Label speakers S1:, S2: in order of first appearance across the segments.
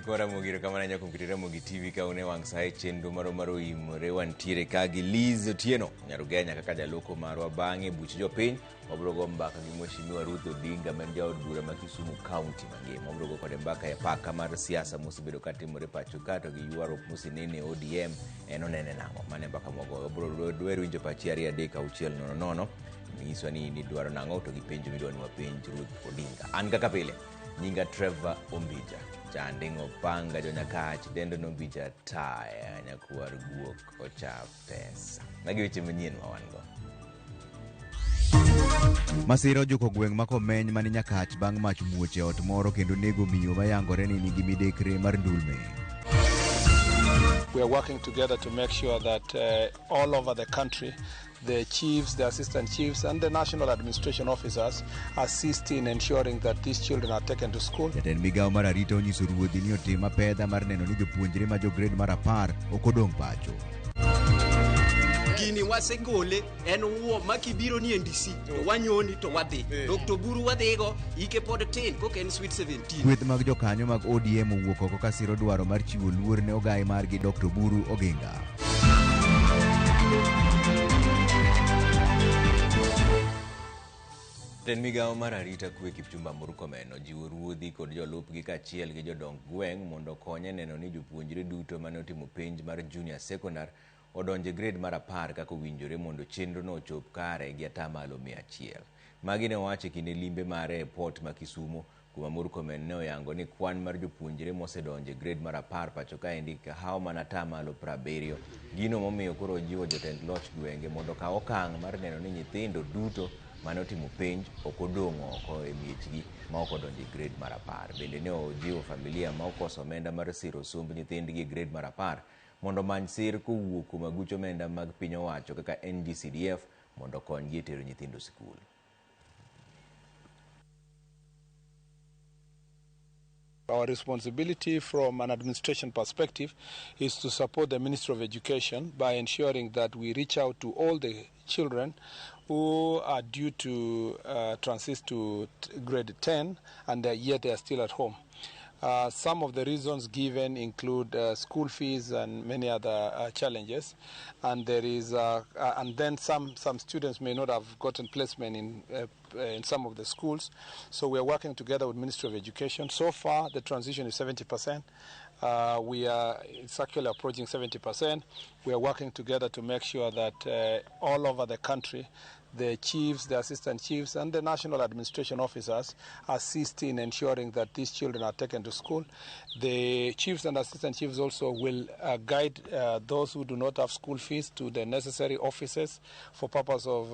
S1: Nyikwa Ramogi erokamano ahinya kuom keto Ramogi TV ka un e wang' sa e chenro marwa mar oimore wantiere ka gi Liz Otieno Nyarugenya kaka jaloko marwa bang'e buch jopiny wabiro go mbaka gi Mheshimiwa Ruth Odinga ma en jaod bura ma Kisumu County mangima wabiro go kode mbaka e apaka mar siasa mosebedo ka timore pacho ka to gi ywaruok mosenene e ODM en onene nang'o mano e mbaka mwagoyo wabiro dwaro winjo pachi 2 3 6 0 0 nyiswa ni nidwaro nang'o to gi penjo midwa ni wapenj Ruth Odinga an kaka pile Nyinga Trevor Ombija, Janding'o Panga Jonyakach, Dendo Nombija Taya, Nyakwar Guok Ocha Pesa. Magi weche manyien ma wan go.
S2: Masira ojuko gweng' ma Komeny mani Nyakach bang' mach muoch e ot moro kendo nego miyo mayangore ni nigi midekre mar ndulme.
S3: We are working together to make sure that all over the country the chiefs, the assistant chiefs, and the national administration officers assist in ensuring that these children are taken to school.
S2: Jatend migawo mar arita onyiso ruodhi ni otim apedha mar neno ni jopuonjre ma jograde mar 10 ok odong' pacho.
S4: Gini wasegole en wuo ma kibiro ni NDC to wanyoni to wadhi. Dr. Oburu wadhigo ike pod tin koka en sweet 17.
S2: Kweth mag jokanyo mag ODM owuok oko ka siro dwaro mar chiwo luor ne ogayi margi Dr. Oburu Oginga.
S1: Jatend migawo mar arita kwe Kipchumba Murkomen ojiwo ruodhi kod jolupgi kaachiel gi jodong gweng' mondo okony e neno ni jopuonjre duto mane otimo penj mar junior secondar odonjo e grade mar 10 kaka owinjore mondo chenrono ochop kare gi atamalo 100. Magi ne owacho e kinde limbe mare e port ma Kisumo kuma Murkomen ne oyango ni kwan mar jopuonjre mosedonjo e grade mar 10 pacho kaendi kahawo mana atamalo 70. Gino momiyo koro ojiwo jotend loch gwenge mondo okaw okang' mar neno ni nyithindo duto mane otimo penj ok odong' oko e miechgi ma ok odonjo e grade mar 10. Bende ne ojiwo familia ma okoso omenda mar siro somb nyithindgi e grade mar 10 mondo omany sir kowuok kuom aguch omenda mag piny owacho kaka NGCDF mondo okonygi e tero nyithindo sikul.
S3: Our responsibility from an administration perspective is to support the Ministry of Education by ensuring that we reach out to all the children who are due to transit to grade 10 and yet they are still at home. Some of the reasons given include school fees and many other challenges, and there is, and then some students may not have gotten placement in some of the schools. So we are working together with Ministry of Education. So far, the transition is 70%. It's actually approaching 70%. We are working together to make sure that all over the country, the chiefs, the assistant chiefs, and the national administration officers assist in ensuring that these children are taken to school. The chiefs and assistant chiefs also will guide those who do not have school fees to the necessary offices for purpose of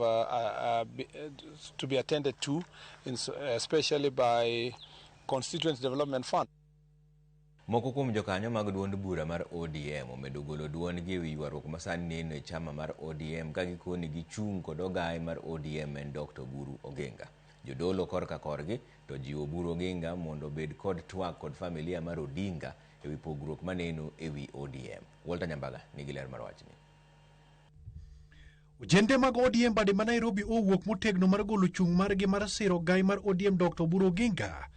S3: to be attended to, especially by Constituent Development Fund.
S1: Moko kuom jokanyo mag duond bura mar ODM omedo golo duondgi ewi ywaruok masani neno e chama mar ODM ka gikoni gichung' kod ogaye mar ODM en Dr. Oburu Oginga. Jodolo korka korgi to jiwo Oburu Oginga mondo obed kod twak kod familia mar Odinga ewi pogruok maneno ewi ODM. Walter Nyambaga nigi ler mar wachni.
S5: Ojende mag ODM bade ma Nairobi owuok motegno mar golo chung' margi mar siro ogayi mar ODM Dr. Oburu Oginga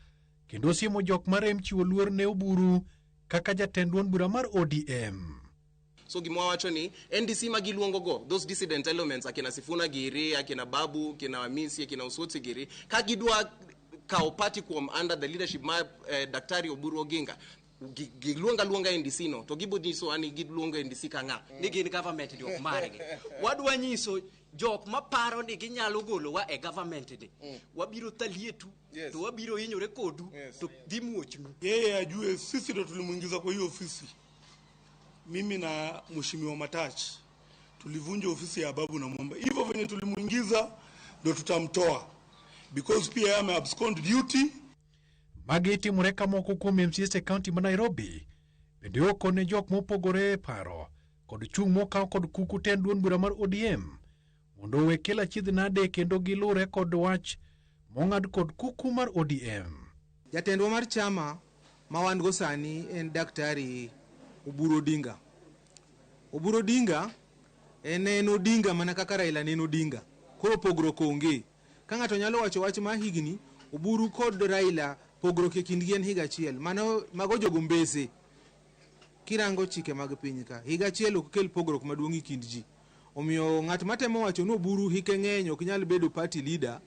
S5: kendo siemo jok marem chiwo luor ne Oburu kaka jatend duond bura mar ODM.
S6: So gima wacho ni NDC ma giluongo go those dissident elements akina Sifuna giri, akina Babu, akina Amisi, akina Osotsi giri, ka gidwa kawo party kuom under the leadership ma Daktari Oburu Oginga, giluonga luonga NDC no to gibo nyiso ani giluongo NDC ka ng'a
S4: ni gin government ni ok margi. Wadwa nyiso jok maparo ni ginyalo golowa e government ni wabiro thalietu to wabiro hinyore kodu to dhi muochnu.
S7: Yeye ajue sisi ndo tulimuingiza kwa hiyo ofisi. Mimi na Mheshimiwa Matach tulivunja ofisi ya Babu na Mwamba. Hivyo venye tulimuingiza ndo tutamtoa because pia yeye ame abscond duty.
S5: Magi timore ka moko kuom MCAs e county ma Nairobi bende okone jok mopogore e paro kod chung' mokaw kod kuku tend duond bura mar ODM mondo owe kelo achiedh nade kendo gilure kod wach mong'ad kod kuku mar ODM.
S8: Jatendwa mar chama ma wan go sani en Daktari Oburu Odinga. Oburu Odinga en Odinga mana kaka Raila ne en Odinga. Koro pogruok onge. Ka ng'ato nyalo wacho wach ma higni, Oburu kod Raila Pogruok e kindgi en higa achiel. Mano mago jogo mbese. Kirango chike mag piny ka, higa achiel ok kel pogruok maduong' e kind ji. Omiyo ng'at matemo wacho ni Oburu hike ng'eny ok nyal bedo party leader,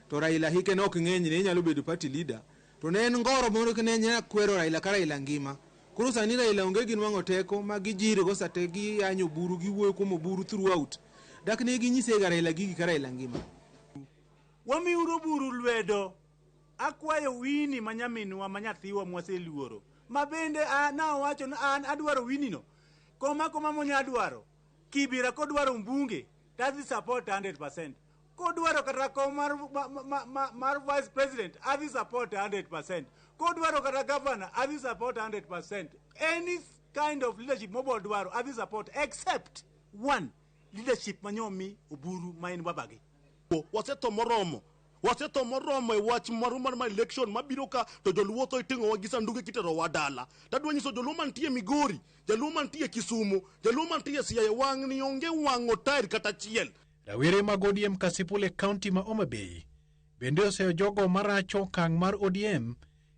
S8: to Raila hike ne ok ng'eny ne nyalo bedo party leader. To ne en ngoro moro ne nya kwero Raila ka Raila ngima. Koro sani Raila onge gi nwang'o teko ma gijirgo sate giyanyo Oburu, giwuoyo kuom Oburu throughout. Dak ne ginyise ga Raila gigi ka Raila ngima.
S9: Wamiuru Oburu lwedo. Akwayo Winnie ma nyaminwa ma nyathiwa mwaseluoro. Ma bende nawacho ni an adwaro Winnie no. Koma koma monya dwaro. Kibira kodwaro mbunge, tadhi support 100%. Kodwaro kata kom mar vice president, adhi support 100%. Kodwaro kata governor, adhi support 100%. Any kind of leadership mobo dwaro, adhi support, except one leadership manyomi Oburu ma en babagi.
S7: Wasetho moromo. Wasetho moromo e wach maru mar election mabiro ka to joluo tho iting'owa gi sanduge kiterowa dala. Tadwa nyiso joluo mantie Migori, jaluo mantie Kisumu, jaluo mantie Siaya wang'ni onge wang'o tair kata achiel.
S5: Rawere mag ODM Kasipul e kaunti ma Homa Bay bende oseyo jogo maracho okang' mar ODM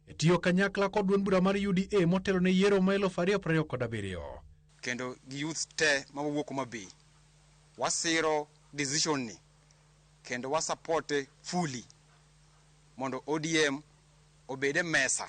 S5: e tiyo kanyakla kod duond bura mar UDA motelo ne yiero ma 2027.
S10: Kendo gi youth te mawuok Homa Bay wasiro decision ni kendo wasupporte fully mondo ODM obed e mesa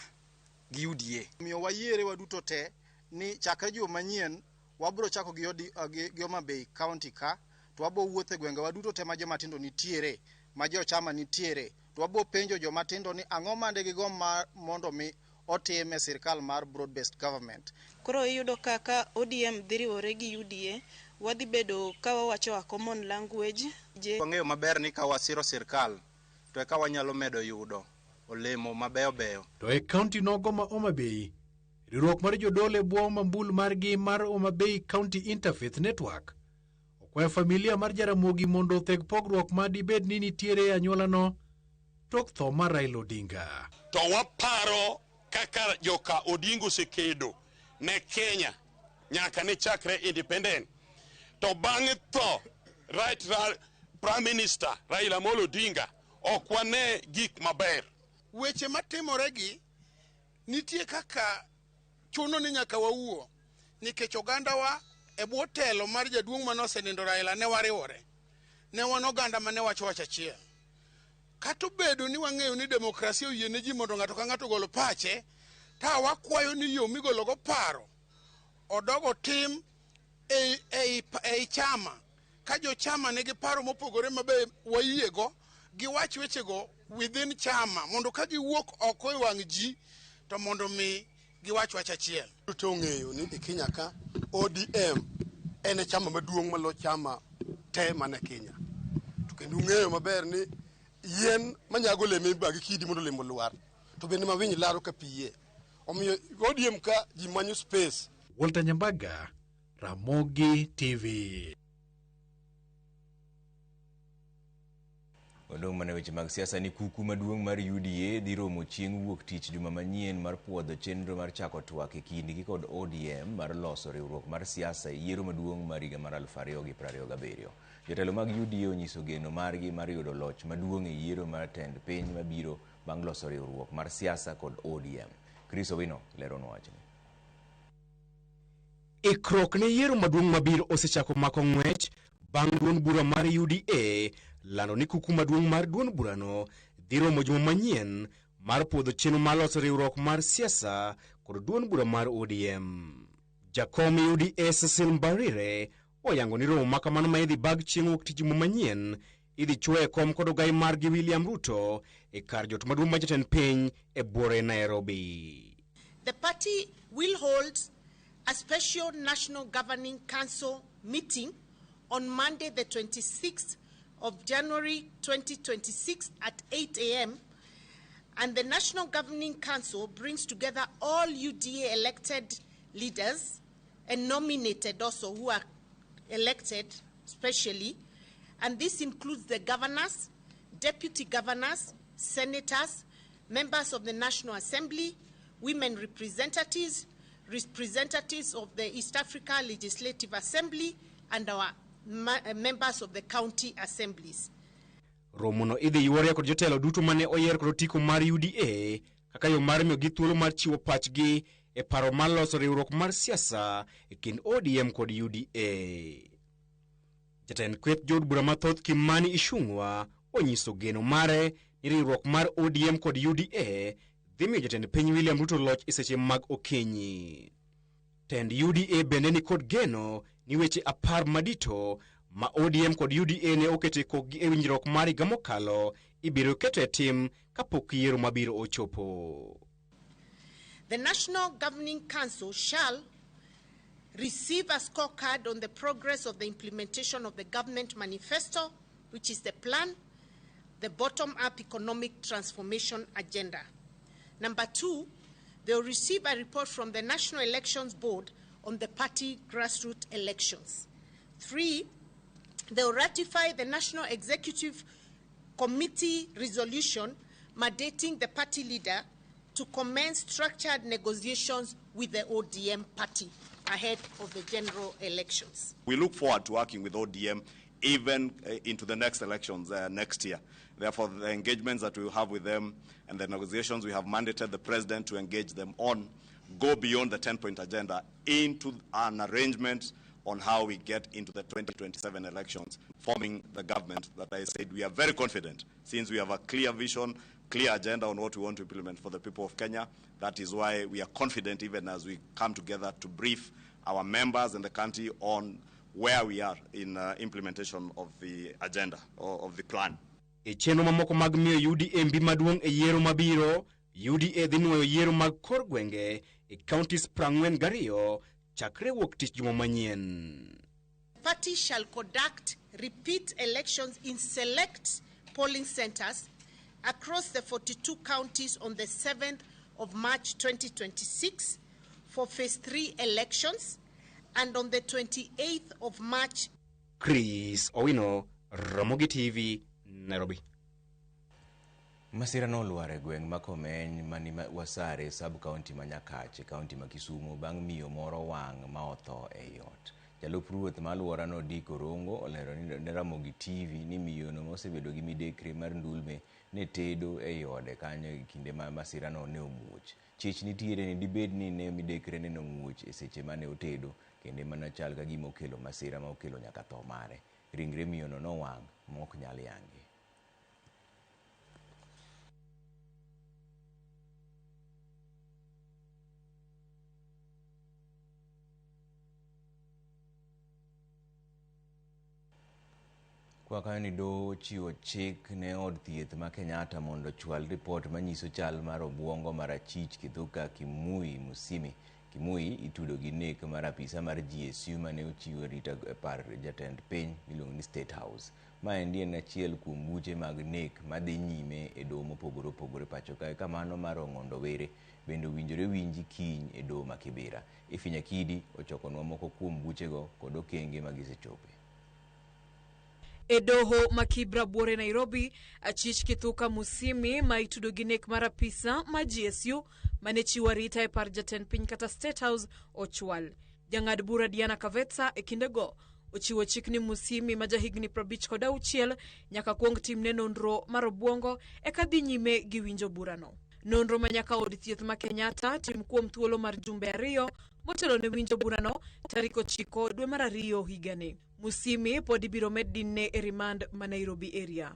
S10: gi UDA.
S11: Omiyo wayiere waduto te ni chakre juma manyien wabiro chako gi Homa Bay County ka to wabo wuotho e gwenge waduto te ma joma tindo nitiere, ma jochama nitiere, to wabo penjo joma tindo ni ang'o mande gigo mondo mi otim e sirkal mar broad based government.
S12: Koro iyudo kaka ODM dhi riwore gi UDA, wadhi bedo ka wawacho a common language.
S11: Wang'eyo maber ni ka wasiro sirkal to eka wanyalo medo yudo olemo mabeyo beyo.
S5: To e kaunti nogo ma Homa Bay, riwruok mar jodolo e bwo mambul margi mar Homa Bay County Interfaith Network okwayo familia mar Jaramogi mondo otheg pogruok ma dibed ni nitiere e anyuolano tok tho mar Raila Odinga.
S13: To waparo kaka joka Odinga osekedo ne Kenya nyaka ne chakre independent. To bang'e tho right Prime Minister Raila Amolo Odinga ok wane gik maber.
S14: Weche matimore gi nitie kaka chuno ni nyaka wawuo nikech ogandawa e bwo telo mar jaduong' manosenindo Raila ne wariwore. Ne wan oganda mane wacho wach achiel. Kata obedo ni wang'eyo ni demokrasia oyie ne ji mondo ng'ato ka ng'ato ogol pache, ta wakwayo ni yo migologo paro odog otim ei chama. Ka jochama nigi paro mopogore mabe wayiego, giwach wechego within chama mondo ka giwuok oko e wang' ji to mondo mi giwach wach achiel.
S15: Duto ong'eyo ni e Kenya ka ODM en e chama maduong' malo chama te man e Kenya. To kendo ung'eyo maber ni yien manyago olemo ibage kidi mondo olemo olwar, to bende ma winy laro ka piye. Omiyo ODM ka ji manyo space.
S5: Walter Nyambaga, Ramogi TV.
S1: Odong' mana weche mag siasa ni kuku maduong' mar UDA dhi romo chieng' wuok tich juma manyien mar puodho chenro mar chako twak e kindgi kod ODM mar loso riwruok mar siasa e yiero maduong' mar higa mar 2027. Jotelo mag UDA onyiso geno margi mar yudo loch maduong' e yiero mar tend piny mabiro bang' loso riwruok mar siasa kod ODM. Chris Owino leronwa wachni.
S16: Ikruok ne yiero maduong' mabiro osechako mako ng'wech bang' duond bura mar UDA lando ni kuku maduong' mar duond burano dhi romo juma manyien mar puodho chenro mar loso riwruok mar siasa kod duond bura mar ODM. Jakom UDA Cecil Mbarire oyango ni romo makamano ma idhi bag chieng' wuok tich juma manyien idhi chwoye e kom kod ogai margi William Ruto e kar jot maduong' mar jatend piny e buore Nairobi.
S17: The party will hold a special National Governing Council meeting on Monday, the 26th of January 2026 at 8 a.m. And the National Governing Council brings together all UDA elected leaders and nominated also who are elected specially. And this includes the governors, deputy governors, senators, members of the National Assembly, women representatives, representatives of the East Africa Legislative Assembly, and our members of the county assemblies.
S16: Romono idhi yuore kod jotelo duto mane oyier kod otiko mar UDA kaka yo mar miyogi thuolo mar chiwo pachgi e paro mar loso riwruok mar siasa e kind ODM kod UDA. Jatend kweth jood bura mathoth Kimani Ichung'wa onyiso geno mare ni riwruok mar ODM kod UDA dhi miyo jatend piny William Ruto loch e seche mag okinyi. Tend UDA bende ni kod geno ni weche 10 madito ma ODM kod UDA ne oketo e kokgi e winjruok mar higa mokalo ibiro keto e tim kapok yiero mabiro ochopo.
S17: The National Governing Council shall receive a scorecard on the progress of the implementation of the government manifesto, which is the plan, the bottom-up economic transformation agenda. Number 2, they will receive a report from the National Elections Board on the party grassroots elections. 3, they will ratify the National Executive Committee resolution mandating the party leader to commence structured negotiations with the ODM party ahead of the general elections.
S18: We look forward to working with ODM even into the next elections next year. Therefore, the engagements that we will have with them and the negotiations we have mandated the president to engage them on go beyond the 10-point agenda into an arrangement on how we get into the 2027 elections, forming the government that I said we are very confident, since we have a clear vision, clear agenda on what we want to implement for the people of Kenya. That is why we are confident even as we come together to brief our members and the country on where we are in implementation of the agenda or of the plan.
S16: E chenro mamoko mag miyo UDA mbi maduong' e yiero mabiro, UDA dhi nuoyo yiero mag kor gwenge e counties 42 chakre wuok tich juma manyien.
S17: Party shall conduct repeat elections in select polling centers across the 42 counties on the 7th of March 2026 for phase 3 elections and on the 28th of March.
S16: Chris Owino, Ramogi TV, Nairobi.
S1: Masira nolwar e gweng' ma Komeny mani Wasare sub-county ma Nyakach e county ma Kisumu bang' miyo moro wang' ma otho ei ot. Jalup ruoth ma alworano Dick Orongo olero ne Ramogi TV ni miyono mosebedo gi midekre mar ndulme ne tedo ei ode kanyo e kinde ma masirano ne omuoch. Chich nitiere ni dibed ni ne midekre ne nomuoch e seche mane otedo kendo mano chal ka gima okelo masira ma okelo nyaka tho mare. Ringre miyono nowang' ma ok nyal yangi. Kwa kayo ni doho chiwo chik ne od thieth ma Kenyatta mondo ochwal ripot manyiso chal mar obuongo mar achich Kithuka Kimui Musimi. Kimui itudo gi nek mar apisa mar GSU mane ochiwo arita e par jatend piny miluongo ni State House. Maendi en achiel kuom buche mag nek madhi nyime e doho mopogore opogore pacho kae ka mano mar Ong'ondo Were bende owinjore winji kiny e doho ma Kibera. Ifinya Kidi ochokonwa moko kuom buchego kod okenge ma gisechope.
S19: E doho ma Kibra buore Nairobi, achich Kithuka Musimi ma itudo gi nek mar apisa ma GSU mane chiwo arita e par jatend piny kata State House ochwal. Jang'ad bura Diana Kavetsa e kindego ochiwo chik ni Musimi ma jahigni 56 nyaka kuong timne nonro mar obuongo eka dhi nyime gi winjo burano. Nonro ma nyaka od thieth ma Kenyatta tim kuom thuolo mar jumbe 2 motelo ne winjo burano tarik 9 dwe mar 2 higani. Musimi pod ibiro med dinne e remand ma Nairobi area.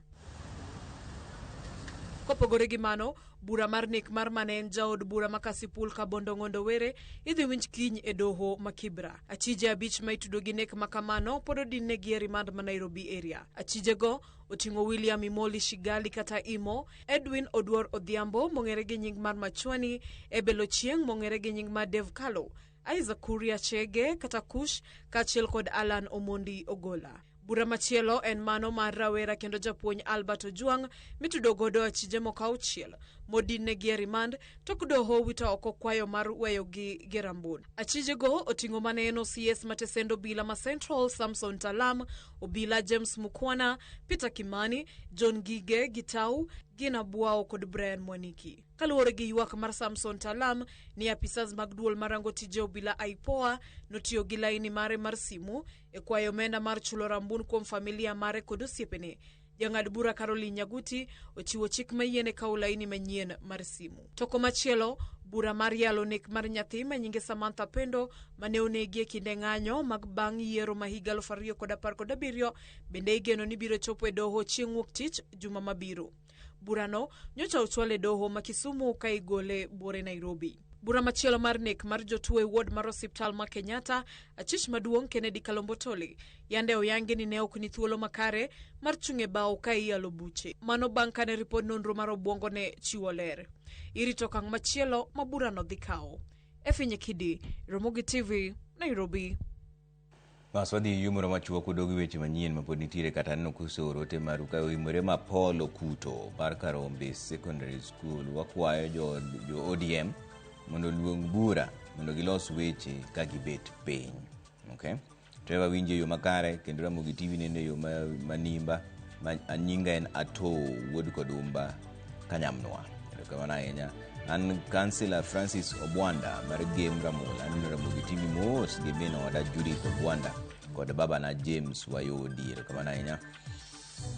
S19: Kopogore gi mano, bura mar nek mar mane en jaod bura ma Kasipul Kabondo Ng'ondo Were idhi winj kiny e doho ma Kibra. Achije 5 ma itudo gi nek ma kamano pod odinnegi e remand ma Nairobi area. Achijego oting'o William Imoli Shigali kata Imo, Edwin Oduor Odhiambo mong'ere gi nying mar Machwani, Ebel Ochieng' mong'ere gi nying mar Dev Kalo, Isaac Kuria Chege kata Kush kaachiel kod Alan Omondi Ogola. Bura machielo en mano mar rawera kendo japuonj Albert Ojwang' mitudo godo achije moko 6 modinne gi e remand tok doho wito oko kwayo mar weyogi gi rambun. Achijego oting'o mane en OCS matesendo obila ma Central Samson Talam, obila James Mukwana, Peter Kimani, John Gige Gitau, Gina Bwao kod Brian Mwaniki. Kaluwore gi ywak mar Samson Talam ni apisas mag duol marango tije obila IPOA notiyo gi laini mare mar simu e kwayo omenda mar chulo rambun kuom familia mare kod osiepene. Jang'ad bura Caroline Nyaguti ochiwo chik mayiene kawo laini manyien mar simu. To komachielo, bura mar yalo nek mar nyathi ma nyinge Samantha Pendo mane onegi e kinde ng'anyo mag bang' yiero ma higa 2017 bende igeno ni biro chopo e doho chieng' wuok tich juma mabiro. Burano nyocha ochwal e doho ma Kisumu ka igole buore Nairobi. Bura machielo mar nek mar jotuo e ward mar osiptal ma Kenyatta, achich maduong' Kennedy Kalombo Tole, yande oyangi ni ne ok ni thuolo makare mar chung' e bao ka iyalo buche. Mano bang' kane ripod nonro mar obwongo ne chiwo ler. Irito okang' machielo ma burano dhi kawo. Effie Nyakidi, Ramogi TV, Nairobi.
S1: Bas wadhi yumoro machuok wadogi weche manyien mapod nitiere kata aneno kuseoro ote maru ka oimore ma Paul Okuto mar Karombe Secondary School. Wakwayo jo ODM mondo oluong bura mondo gilos weche ka gibet piny. Okay? Trevor winjo e yo makare kendo Ramogi TV neno e yo manimba. Nyinga en Ato wuod Kodumba Kanyamnwa. Erokamano ahinya. An Kansila Francis Obwanda mar Gem Ramula. Aneno Ramogi TV mos gi min oda Judith Obwanda kod babana James Wayodi. Erokamano ahinya.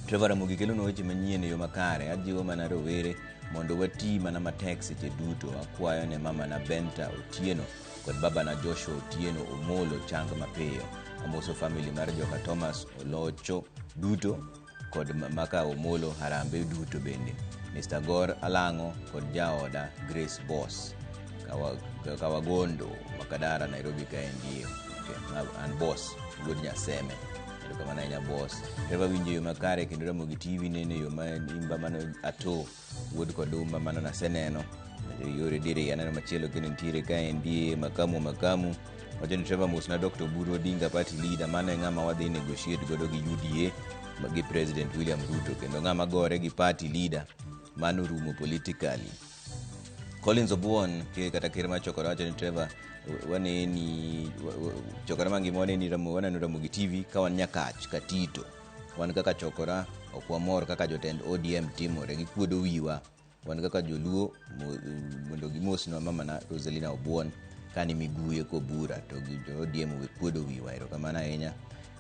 S1: Trevor Ramogi kelonwa weche manyien e yo makare. Ajiwo mana rowere mondo wati mana matek seche duto. Akwayo ne mamana Benta Otieno kod babana Joshua Otieno Omolo chang mapiyo. Amoso family mar joka Thomas Olocho duto kod Maka Omolo Harambe duto bende. Mr. Gor Alang'o kod jaoda Grace Boss Kawagondo Makadara Nairobi kaendie. Okay, an Boss wuod Nyaseme. Erokamano ahinya Boss. Trevor winjo yo makare kendo Ramogi TV neno yo manimba mano Ato wuod Kodumba mano naseneno. Yore diri aneno machielo kendo nitiere kaendie Makamu wacho ni Trevor mosna Dr. Oburu Odinga party leader mano e ng'ama wadhi negotiate godo gi UDA gi President William Ruto kendo ng'ama gore gi party leader mano rumo politically. Collins Obuon kata ker mar Chokora wacho ni Trevor waneni Chokora mangima waneni waneno Ramogi TV ka wan Nyakach Katito. Wan kaka Chokora ok wamor kaka jotend ODM timore gikuodo wiwa. Wan kaka joluo mondo gimosnwa mamana Roselina Obuon kani miguye kobura to jo ODM we kuodo wiwa. Erokamano ahinya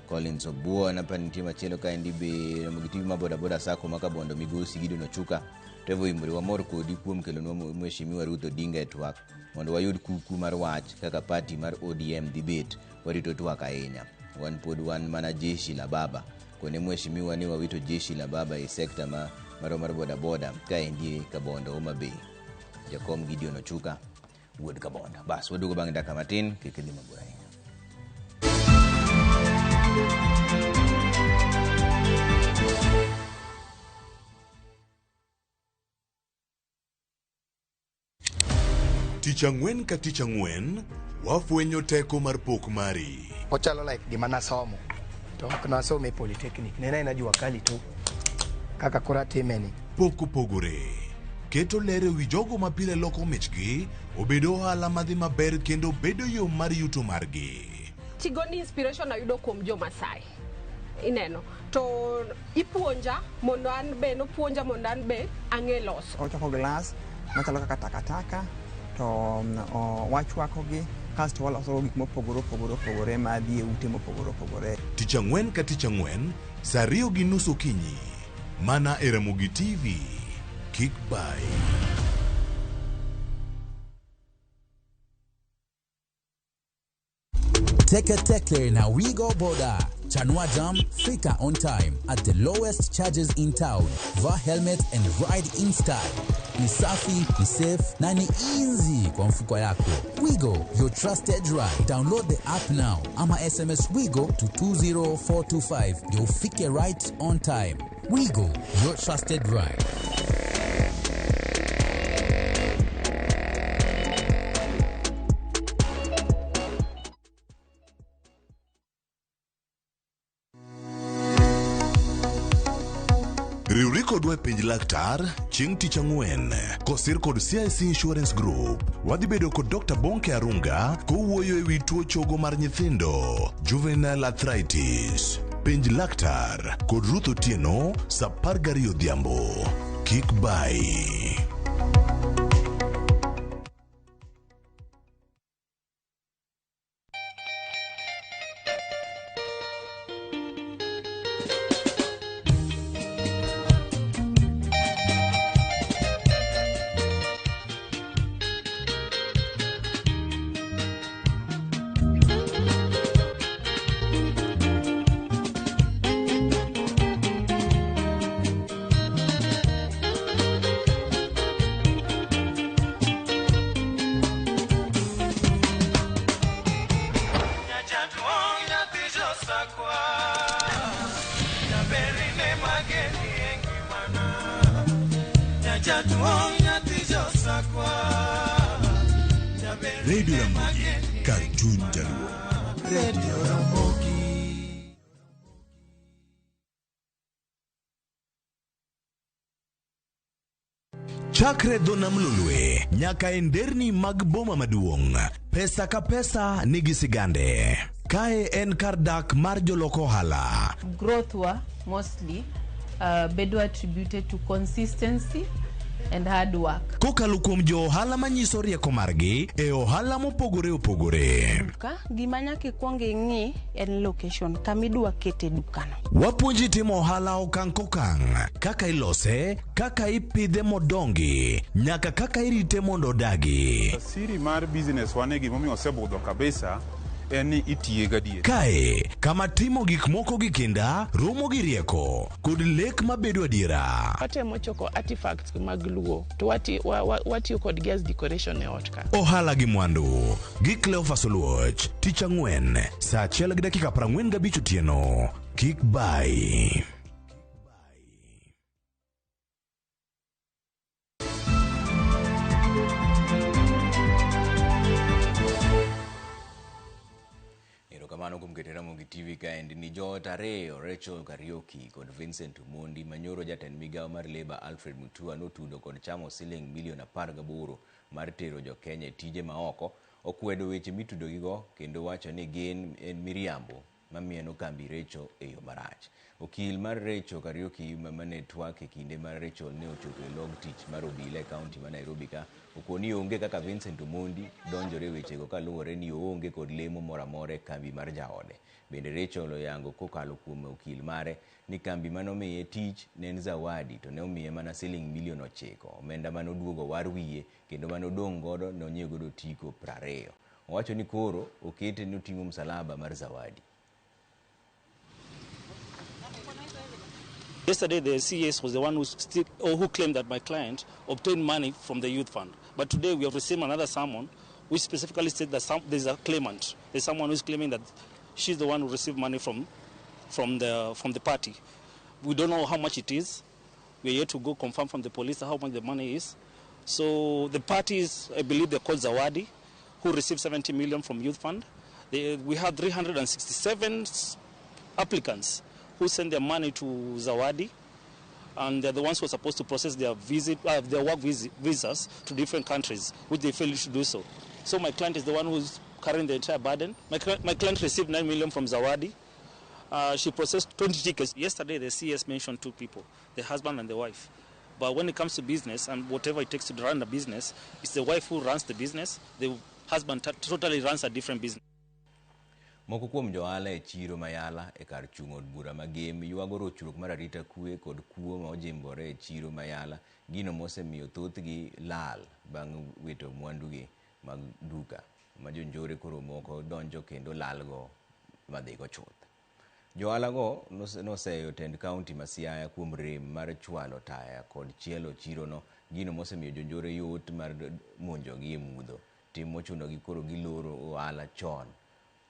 S1: Collins Obuon. Apa nitie machielo kaendi be Ramogi TV ma boda boda sako ma Kabondo migosi Gideon Ochuka. Trevor Imuri wamor kodi kuom kelonwa Mheshimiwa Ruth Odinga e twak mondo wayud kuku mar wach kaka party mar ODM dhi bet. Warito twak ahinya. Wan pod wan mana jeshi la baba. Kone Mheshimiwa ni wawito jeshi la baba e sekta ma marwa mar boda boda kaendi Kabondo Homa Bay. Jakom Gideon Ochuka wuod Kabondo. Bas waduogo bang' dakika matin kik idhi mabor ahinya.
S20: Tich ang'wen ka tich ang'wen, wafwenyo teko mar pok mari.
S21: Ochalo like gima nasomo to ok nasomo e polytechnic, ne en jua kali to kaka koro atime ni.
S20: Pok opogore. Keto ler ewi jogo ma pile loko michgi obedo ohala madhi maber kendo bedo yo mar yuto margi.
S22: Tigoni inspiration ayudo kuom jo Masai. Ineno to ipuonja mondo an be nopuonja mondo an be ang'e loso.
S23: Ochoko glass machalo kaka takataka to wachwakogi kasto waloso gik mopogore opogore opogore madhi e ute mopogore opogore.
S20: Tich ang'wen ka tich ang'wen saa 2:30 okinyi mana e Ramogi TV. Kik bai.
S24: Teke Teke na Wigo Boda. Chanua Jam, fika on time at the lowest charges in town. Vaa helmet and ride in style. Ni safi, ni safe na ni easy kwa mfuko yako. Wigo, your trusted ride. Download the app now ama SMS Wigo to 20425 ndio ufike right on time. Wigo, your trusted ride.
S20: Riwri kodwa e penj laktar chieng' tich ang'wen kosir kod CIC Insurance Group. Wadhi bedo kod Dr. Bonke Arunga kowuoyo ewi tuo chogo mar nyithindo juvenile arthritis. Penj laktar kod Ruth Otieno saa 12 odhiambo. Kik bai.
S2: Jaduong' nyathi josakwa. Jaber
S20: Radio Ramogi, kar chuny Jaluo.
S2: Radio Ramogi.
S20: Chakre dho nam Lolwe nyaka e nderni mag boma maduong', pesa ka pesa nigi sigande. Kae en kar dak mar jolok ohala.
S3: Growth wa mostly bedo attributed to consistency and hard work.
S20: Kokalo kuom jo ohala manyiso rieko margi e ohala mopogore opogore.
S4: Duka gima nyaka ikwong ing'i en location kama idwa kete dukano.
S20: Wapuonji timo ohala okang' kokang', kaka ilose, kaka ipidhe modongi, nyaka kaka irite mondo odagi.
S6: Siri mar business wane gimomiyo osebudho kabisa en ni itiye gadier.
S20: Kae, kama timo gik moko gi kinda, romo gi rieko, kod lek mabedo adiera.
S25: Watemo choko artifacts mag Luo to watiyo kodgi as decoration e ot ka.
S20: Ohala gi mwandu gi Cleophas Oluoch, tich ang'wen, saa 1:45 otieno. Kik bai.
S1: Erokamano kuom keto Ramogi TV kaendi ni joot ariyo Rachel Kariuki kod Vincent Omondi manyoro jatend migawo mar Labour Alfred Mutua notudo kod chamo siling milion 18 mar tero jo Kenya e tije maoko okwedo weche mitudogigo kendo wacho ni gin en miriambo mamieno kambi Rachel e yo marach. Okil mar Rachel Kariuki mane twak e kinde mar Rachel ne ochopo e log tich mar obila e kaunti ma Nairobi ka okoni onge kaka Vincent Omondi donjore e wechego kaluwore ni oonge kod lemo moro amora e kambi mar jaode. Bende Rachel oyango kokalo kuom okil mare ni kambi manomiye tich ne en zawadi to ne omiye mana siling milion 9, omenda manoduogo war wiye kendo manodong' godo ne onyiewo godo otiko 20. Owacho ni koro okete ni oting'o msalaba mar zawadi.
S26: Yesterday, the CS was the one who claimed that my client obtained money from the youth fund. But today, we have received another summon, which specifically states that there's a claimant. There's someone who's claiming that she's the one who received money from the party. We don't know how much it is. We're yet to go confirm from the police how much the money is. So the parties, I believe they're called Zawadi, who received 70 million from youth fund. We had 367 applicants who sent their money to Zawadi, and they're the ones who are supposed to process their work visas to different countries, which they failed to do so. So my client is the one who's carrying the entire burden. My client received 9 million from Zawadi. She processed 20 tickets. Yesterday, the CS mentioned two people, the husband and the wife. But when it comes to business and whatever it takes to run a business, it's the wife who runs the business. The husband totally runs a different business.
S1: Moko kuom johala e chiro Mayala e kar chung' od bura ma Gem ywago rochruok mar arita kwe kod kuo ma ojimbore e chiro Mayala, gino mosemiyo thothgi lal bang' wito mwandugi mag duka ma jonjore koro moko donjo kendo lalgo madhigo chuth. Johala go noseyo tend kaunti ma Siaya kuom rem mar chwalo taya kod chielo chirono, gino mosemiyo jonjore yot mar monjogi e mudho, tim mochunogi koro giloro ohala chon.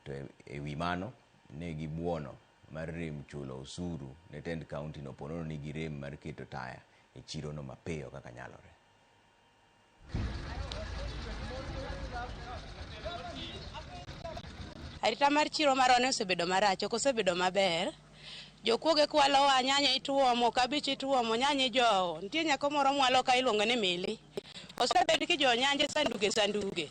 S1: To e wi mano ne gibuono mar rem chulo osuru ne tend kaunti no ponono ni girem mar keto taya e chirono mapiyo kaka nyalore.
S27: Arita mar chiro marwa ne osebedo marach, ok osebedo maber. Jokuoge kwalowa, nyanya ituomo, kabich ituomo, nyanya ijowo. Nitie nyako moro mwalo ka iluongo ni Mili. Osebed kijowo nyanje sanduge sanduge.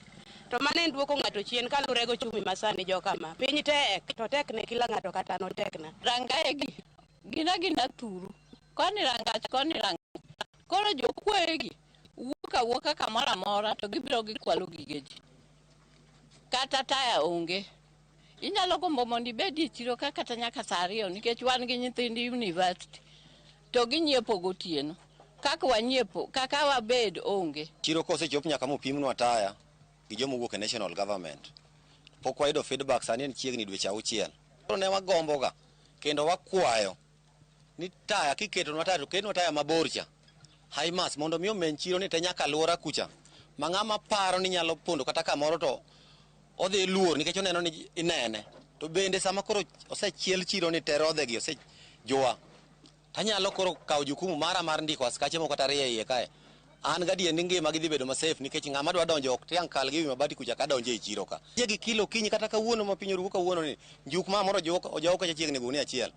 S27: To mano en duoko ng'ato chien kaluwore gi ochumi masani jokama. Piny tek, to tek ne kila ng'ato kata an otekna.
S28: Rangae gi, gin agina turu. Koni rangach, koni rangach. Koro jokuoye gi wuok awuoka kamoro amora to gibiro gikwalo gige ji. Kata taya onge. Inyalo gombo mondo ibed e chiro ka kata nyaka saa 2 nikech wan gi nyithind university to ginyiepo gotieno. Kaka wanyiepo, kaka wabed onge.
S29: Chiro kosechop nyaka mopimnwa taya gi joma owuok e national government. Pok wayudo feedback sani en chiegni dweche 6. Koro ne wagomboga kendo wakwayo ni taya kiketonwa taya to ketnwa taya mabor cha. High mass mondo mi omeny chiro ni te nyaka alwora kucha. Ma ng'ama paro ni nyalo pondo kata kamoro to odhi luor nikech oneno ni inene. To bende sama koro osechiel chiro ni te rodhe gi osejwa. Tanyalo koro kawo jukumu mara mar ndiko askache moko kata ariyo e iye kae. An gadier ni ngima gidhi bedo masafe nikech ng'ama dwa donjo ok tiang' kal gi wi mabati kucha ka donjo e chiro ka. Yie gi kilo okinyi kata kawuono ma piny orumo kawuono ni njuk ma moro ojow kacha chiegni gunia achiel.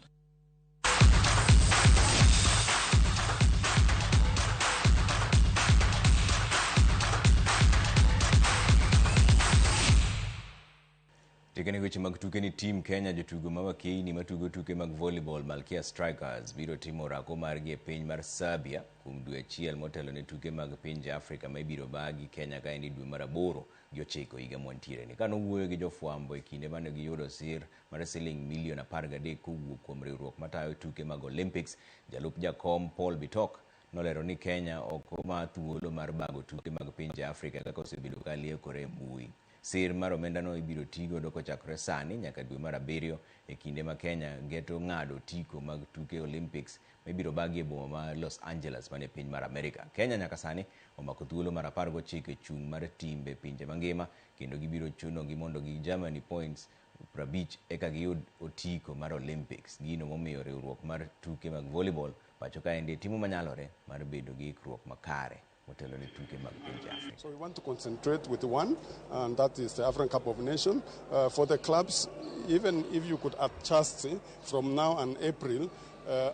S1: Tikene weche mag tuke ni team Kenya jotugo ma wakeini matugo tuke mag volleyball Malkia Strikers biro timo orako margi e piny mar Serbia kuom dwe achiel motelo ne tuke mag pinje Afrika ma ibiro bagi Kenya kaendi dwe mar 8 gi 9 higa mwantiere ni. Kane owuoyo gi jofwambo e kinde mane giyudo sir mar siling milion 13 kowuok kuom riwruok matayo tuke mag Olympics, jalup jakom Paul Bitok nolero ni Kenya ok oma thuolo mar bago tuke mag pinje Afrika kaka osebedo ka liekore e mbui. Sir mar omendano ibiro tigodo kochakore sani nyaka dwe mar 7 e kinde ma Kenya geto ng'ado otiko mag tuke Olympics ma ibiro bagi e boma ma Los Angeles manie piny mar Amerika. Kenya nyaka sani omako thuolo mar 19 e chung' mar timbe pinje mangima kendo gibiro chunogi mondo gi Germany points 50 eka giyud otiko mar Olympics. Gino momiyo riwruok mar tuke mag volleyball pacho kaendi timo manyalore mar bedo gi ikruok makare motelo ne tuke mag pinje Afrika.
S7: So we want to concentrate with one, and that is the African Cup of Nations. For the clubs, even if you could adjust from now and April,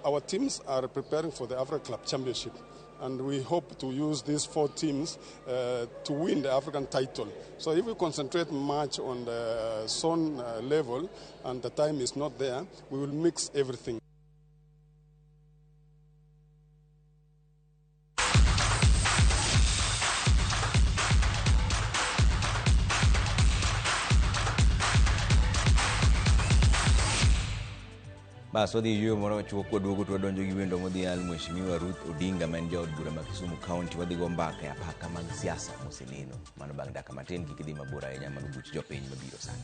S7: our teams are preparing for the African Club Championship. And we hope to use these 4 teams to win the African title. So if we concentrate much on the zone level and the time is not there, we will mix everything.
S1: Bas wadhi yueyo moro machuok kwaduogo to wadonjo gi wendo modhial Mheshimiwa Ruth Odinga ma en jaod bura ma Kisumu County. Wadhi go mbaka e apaka mag siasa moseneno. Mano bang' dakika matin kik idhi mabor ahinya mag buch jopiny mabiro sani.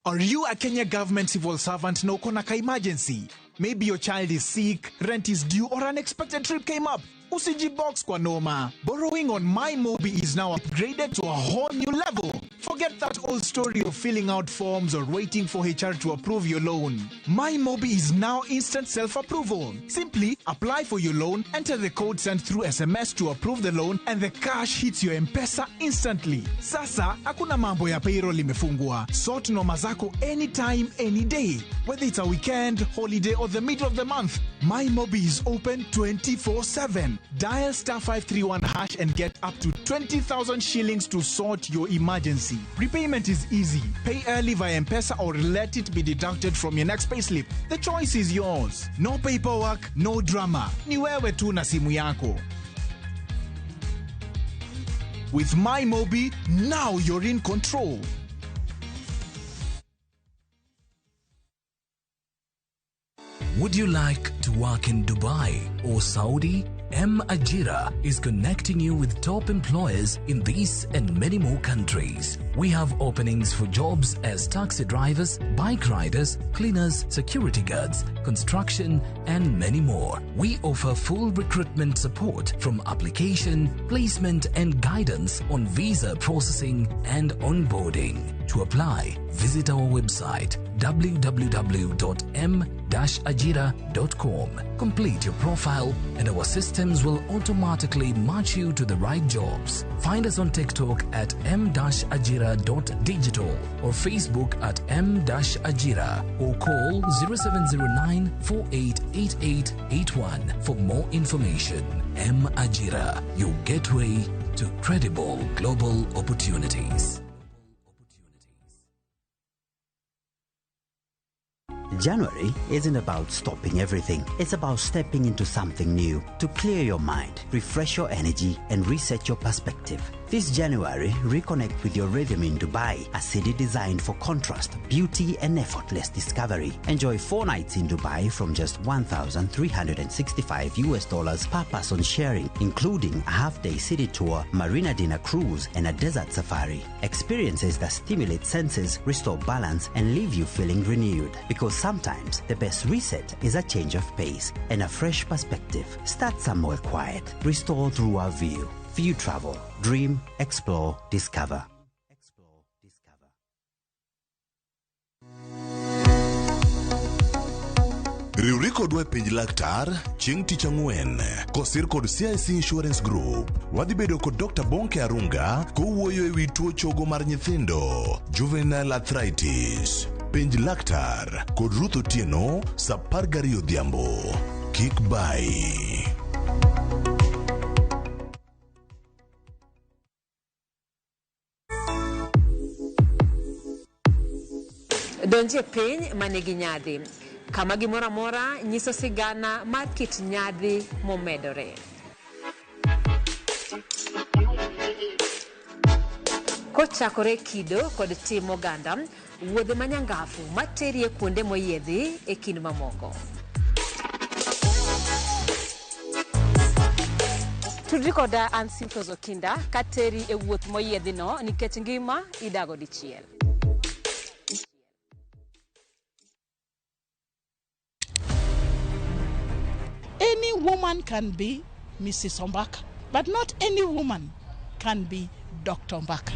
S8: Are you a Kenya government civil servant na uko na ka emergency? Maybe your child is sick, rent is due, or an unexpected trip came up. Usijibox kwa noma. Borrowing on MyMobi is now upgraded to a whole new level. Forget that old story of filling out forms or waiting for HR to approve your loan. MyMobi is now instant self-approval. Simply apply for your loan, enter the code sent through SMS to approve the loan, and the cash hits your M-Pesa instantly. Sasa, hakuna mambo ya payroll imefungwa. Sort noma zako anytime, any day. Whether it's a weekend, holiday, or the middle of the month, MyMobi is open 24/7. Dial star 531# and get up to 20,000 shillings to sort your emergency. Repayment is easy. Pay early via M-Pesa or let it be deducted from your next payslip. The choice is yours. No paperwork, no drama. Ni wewe tu na simu yako. With MyMobi, now you're in control.
S9: Would you like to work in Dubai or Saudi? M Ajira is connecting you with top employers in these and many more countries. We have openings for jobs as taxi drivers, bike riders, cleaners, security guards, construction, and many more. We offer full recruitment support from application, placement, and guidance on visa processing and onboarding. To apply, visit our website www.m-ajira.com. Complete your profile and our systems will automatically match you to the right jobs. Find us on TikTok at m-ajira.digital or Facebook at m-ajira or call 0709 488881 for more information. M Ajira, your gateway to credible global opportunities.
S10: January isn't about stopping everything. It's about stepping into something new to clear your mind, refresh your energy, and reset your perspective. This January, reconnect with your rhythm in Dubai, a city designed for contrast, beauty, and effortless discovery. Enjoy 4 nights in Dubai from just $1,365 per person sharing, including a half-day city tour, marina dinner cruise, and a desert safari. Experiences that stimulate senses, restore balance, and leave you feeling renewed. Because sometimes the best reset is a change of pace and a fresh perspective. Start somewhere quiet. Restore through our view. View Travel. Dream, explore, discover.
S20: Riwri kodwa e penj laktar chieng' tich ang'wen kosir kod CIC Insurance Group. Wadhi bedo kod Dr. Bonke Arunga kowuoyo e wi tuo chogo mar nyithindo, juvenile arthritis. Penj laktar kod Ruth Otieno sa 12 odhiambo. Kik bayi.
S5: Donjie piny manigi nyadhi, kama gimoro amora nyiso sigana mar kit nyadhi momedore. Kochakore e kido kod tim oganda, wuodhe manyangafu materi e kuonde moyiedhi e kind mamoko. Tudri koda an Simfros Okinda kateri e wuoth moyiedhino nikech ngima idago dichiel.
S25: Any woman can be Mrs. Ombaka, but not any woman can be Dr. Ombaka.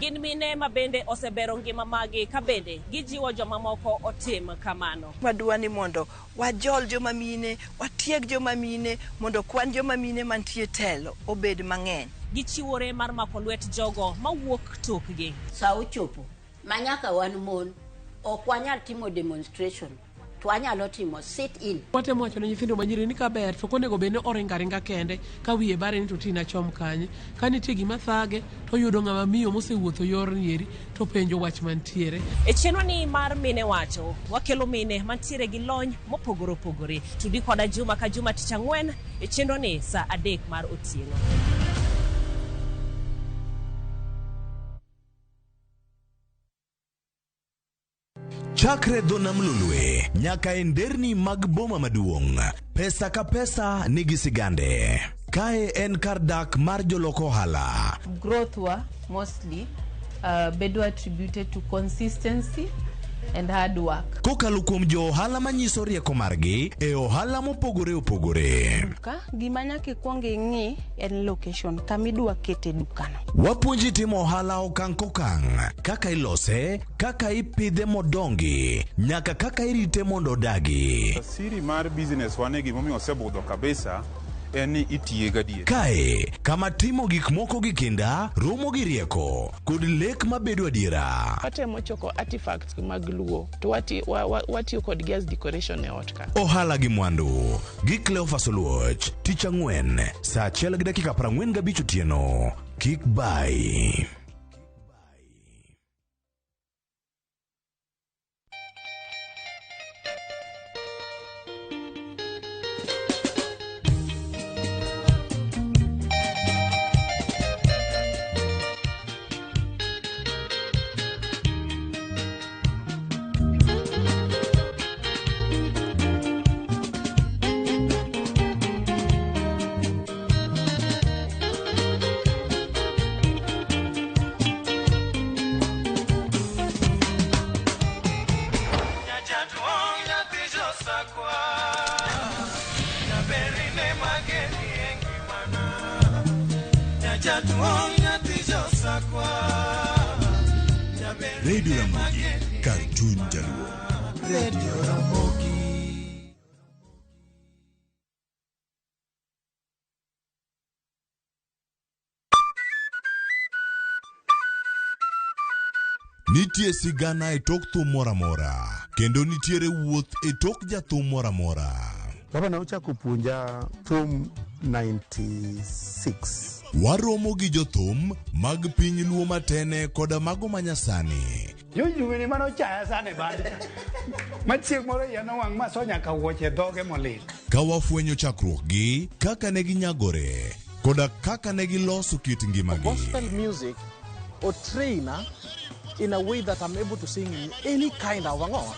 S11: Gin mine ma bende osebero ngima magi ka bende gijiwo jomamoko otim kamano.
S12: Wadwa ni mondo wajol joma mine, watieg joma mine, mondo kwan joma mine mantie telo obed mang'eny.
S11: Gichiwore mar mako lwet jogo mawuok tokgi.
S13: Sa ochopo ma nyaka wan mon ok wanyal timo demonstration to wanyalo timo sit in.
S14: Watemo wacho ne nyithindo manyiri ni kaber to ok onego bed ni oringo aringa kende ka wiye bare ni to tina chom kanye. Ka nitie gima thage to oyudo ng'ama miyo mosewuotho yorni eri to penjo wach mantiere.
S11: E chenro ni mar Mine Wacho, wakelo mine mantiere gi lony mopogore opogore. Tudi koda juma ka juma tich ang'wen e chenro ni saa 3 mar otieno.
S20: Chakre dho nam Lolwe nyaka e nderni mag boma maduong', pesa ka pesa nigi sigande. Kae en kar dak mar jolok ohala.
S3: Growth wa mostly bedo attributed to consistency and hard work.
S20: Kokalo kuom jo ohala manyiso rieko margi e ohala mopogore opogore.
S4: Duka, gima nyaka ikwong ing'i en location, kama idwa kete dukano.
S20: Wapuonji timo ohala okang' kokang', kaka ilose, kaka ipidhe modongi, nyaka kaka irite mondo odagi.
S6: Siri mar business wane gimomiyo osebudho kabisa en ni itiye gadier.
S20: Kae, kama timo gik moko gi kinda, romo gi rieko, kod lek mabedo adiera.
S25: Watemo choko artifacts mag Luo to watiyo kodgi as decoration e ot ka.
S20: Ohala gi mwandu gi Cleophas Oluoch, tich ang'wen, saa 1:45 otieno. Kik bayi.
S2: Radio Ramogi, kar chuny Jaluo.
S8: Radio Ramogi.
S20: Nitie sigana e tok thum moro amora, kendo nitiere wuoth e tok jathum moro amora.
S15: Baba ne ochako puonja thum 96.
S20: Waromo gi jothum mag piny Luo matene koda mago manyasani.
S15: Jojuwene mane ochaya sana e band cha. Ma chieng' moro iya nowang' ma so nyaka wuoche dhoge molil.
S20: Ka wafwenyo chakruokgi, kaka ne ginyagore, koda kaka ne giloso kit ngimagi.
S16: Gospel music or trainer in a way that I'm able to sing in any kind of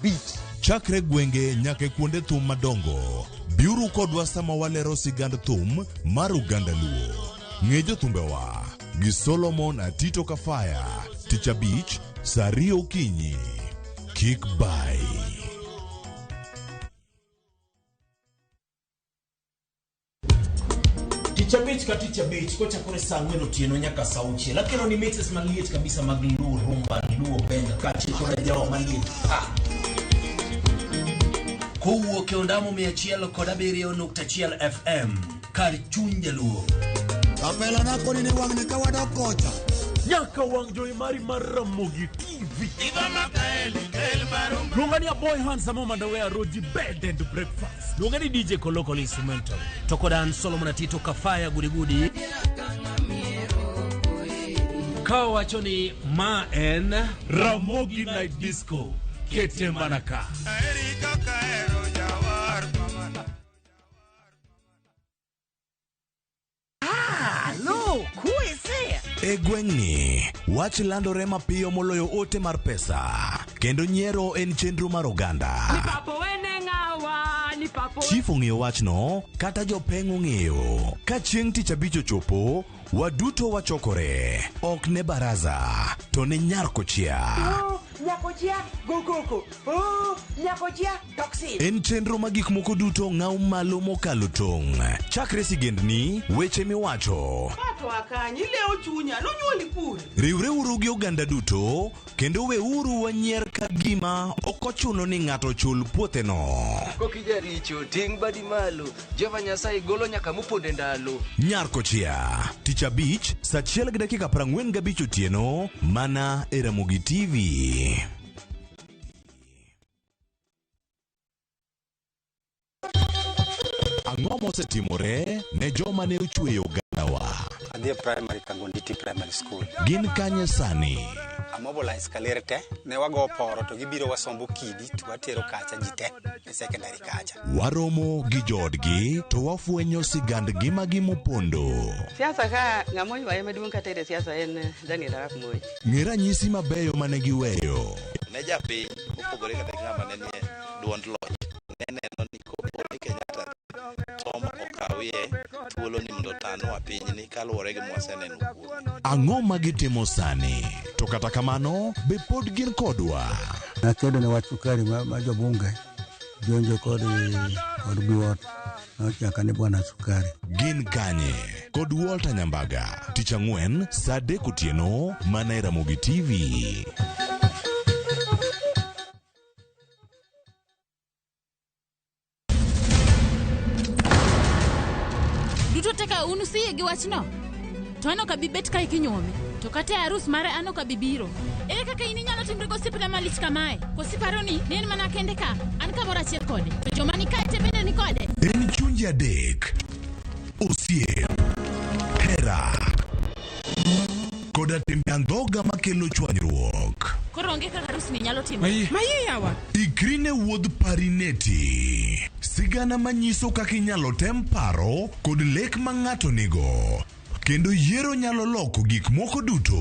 S16: beat.
S20: Chakre gwenge nyaka e kuonde thum madongo, biuru kodwa sama walero sigand thum mar oganda Luo. Ng'e jothumbewa gi Solomon Atito Kafaya, tich abich, saa 2 okinyi. Kik bayi.
S17: Tich abich ka tich abich kochakore saa 4 otieno nyaka saa 6 akelo ni mixes maliet kabisa mag Luo rumba, Luo benga kaachiel koda jawa maliet pa. Kowuok e ondamo 107.1 FM kar chuny jaluo.
S18: Kapela nakoni ni wang'ni ka wadok kocha.
S19: Nyaka wang' jowi mari mar Ramogi TV. Luonga ni Aboy Handsome Mandawe Roji Bed and Breakfast.
S17: Luonga ni DJ Koloko Instrumental. To kod an Solomon Atito Kafaya Gudigudi. Ka wacho ni ma en
S19: Ramogi Night Disco. Kete mana ka.
S12: Look, who is there?
S20: E gweng'ni, wach landore mapiyo moloyo ote mar pesa, kendo nyiero en chenro mar oganda. Chief ong'eyo wachno, kata jopeng' ong'eyo. Ka chieng' tich abich ochopo, waduto wachokore. Ok ne baraza, to ne nyar kochia.
S12: Nyakochia, go koko. Oh, nyakochia, toxin.
S20: En chenro ma gik moko duto ng'aw malo mokalo tong'. Chakre sigendni, weche miwacho.
S12: Pato akanyi, ilewo chunya, nonyuoli kure.
S20: Riwreuru gi oganda duto, kendo weuru wanyier ka gima ok ochuno ni ng'ato chul puotheno.
S21: Kokijaricho ting' badi malo Jehova Nyasaye golo nyaka moponde ndalo.
S20: Nyar kochia, tich abich, saa 1:45 otieno, mana e Ramogi TV. Ang'o mosetimore ne joma ne ochweyo ogandawa?
S15: Adhi e primary Kangonditi Primary School.
S20: Gin kanye sani?
S15: Amobilize kaler te, ne wago poro to gibiro wasombo kidi to watero kacha ji te e secondary kacha.
S20: Waromo gi joodgi to wafwenyo sigand ngimagi mopondo.
S22: Siasa ka ng'ama oywaye maduong' kata e siasa en Daniel Arap Moi.
S20: Ng'e ranyisi mabeyo mane giweyo.
S23: Ne japiny mopogore kata gi ng'ama ne nie duond loch ne neno ni kopo ni Kenyatta tom okawie thuolo ni mondo otanwa pinyni kaluwore gi mwaseneno kuome.
S20: Ang'o ma gitimo sani? To kata kamano, be pod gin kodwa?
S24: Nakedo ne wach sukari ma jobunge jonjo kod biwot nochaka ni bwana sukari.
S20: Gin kanye? Kod Walter Nyambaga, tich ang'wen saa 3 otieno mana e Ramogi TV.
S26: Duto te ka un usiyie gi wachno, to an ok abi bet kae kinyuome, to kata e arus mare an ok abi biro. Ere kaka in inyalo timri gosiepna malich kamae? Koso iparo ni ne en mana kende ka, an kamoro achiel kode, to joma ni kae te bende ni kode?
S20: En chunje adek, osiep, hera, koda timbe andhoga makelo chwanyruok.
S26: Koro onge kaka arusni nyalo timore.
S20: Maye yawa. Ikri ne wuodh Parineti. Sigana manyiso kaka inyalo tem paro kod lek ma ng'ato nigo. Kendo yiero nyalo loko gik moko duto.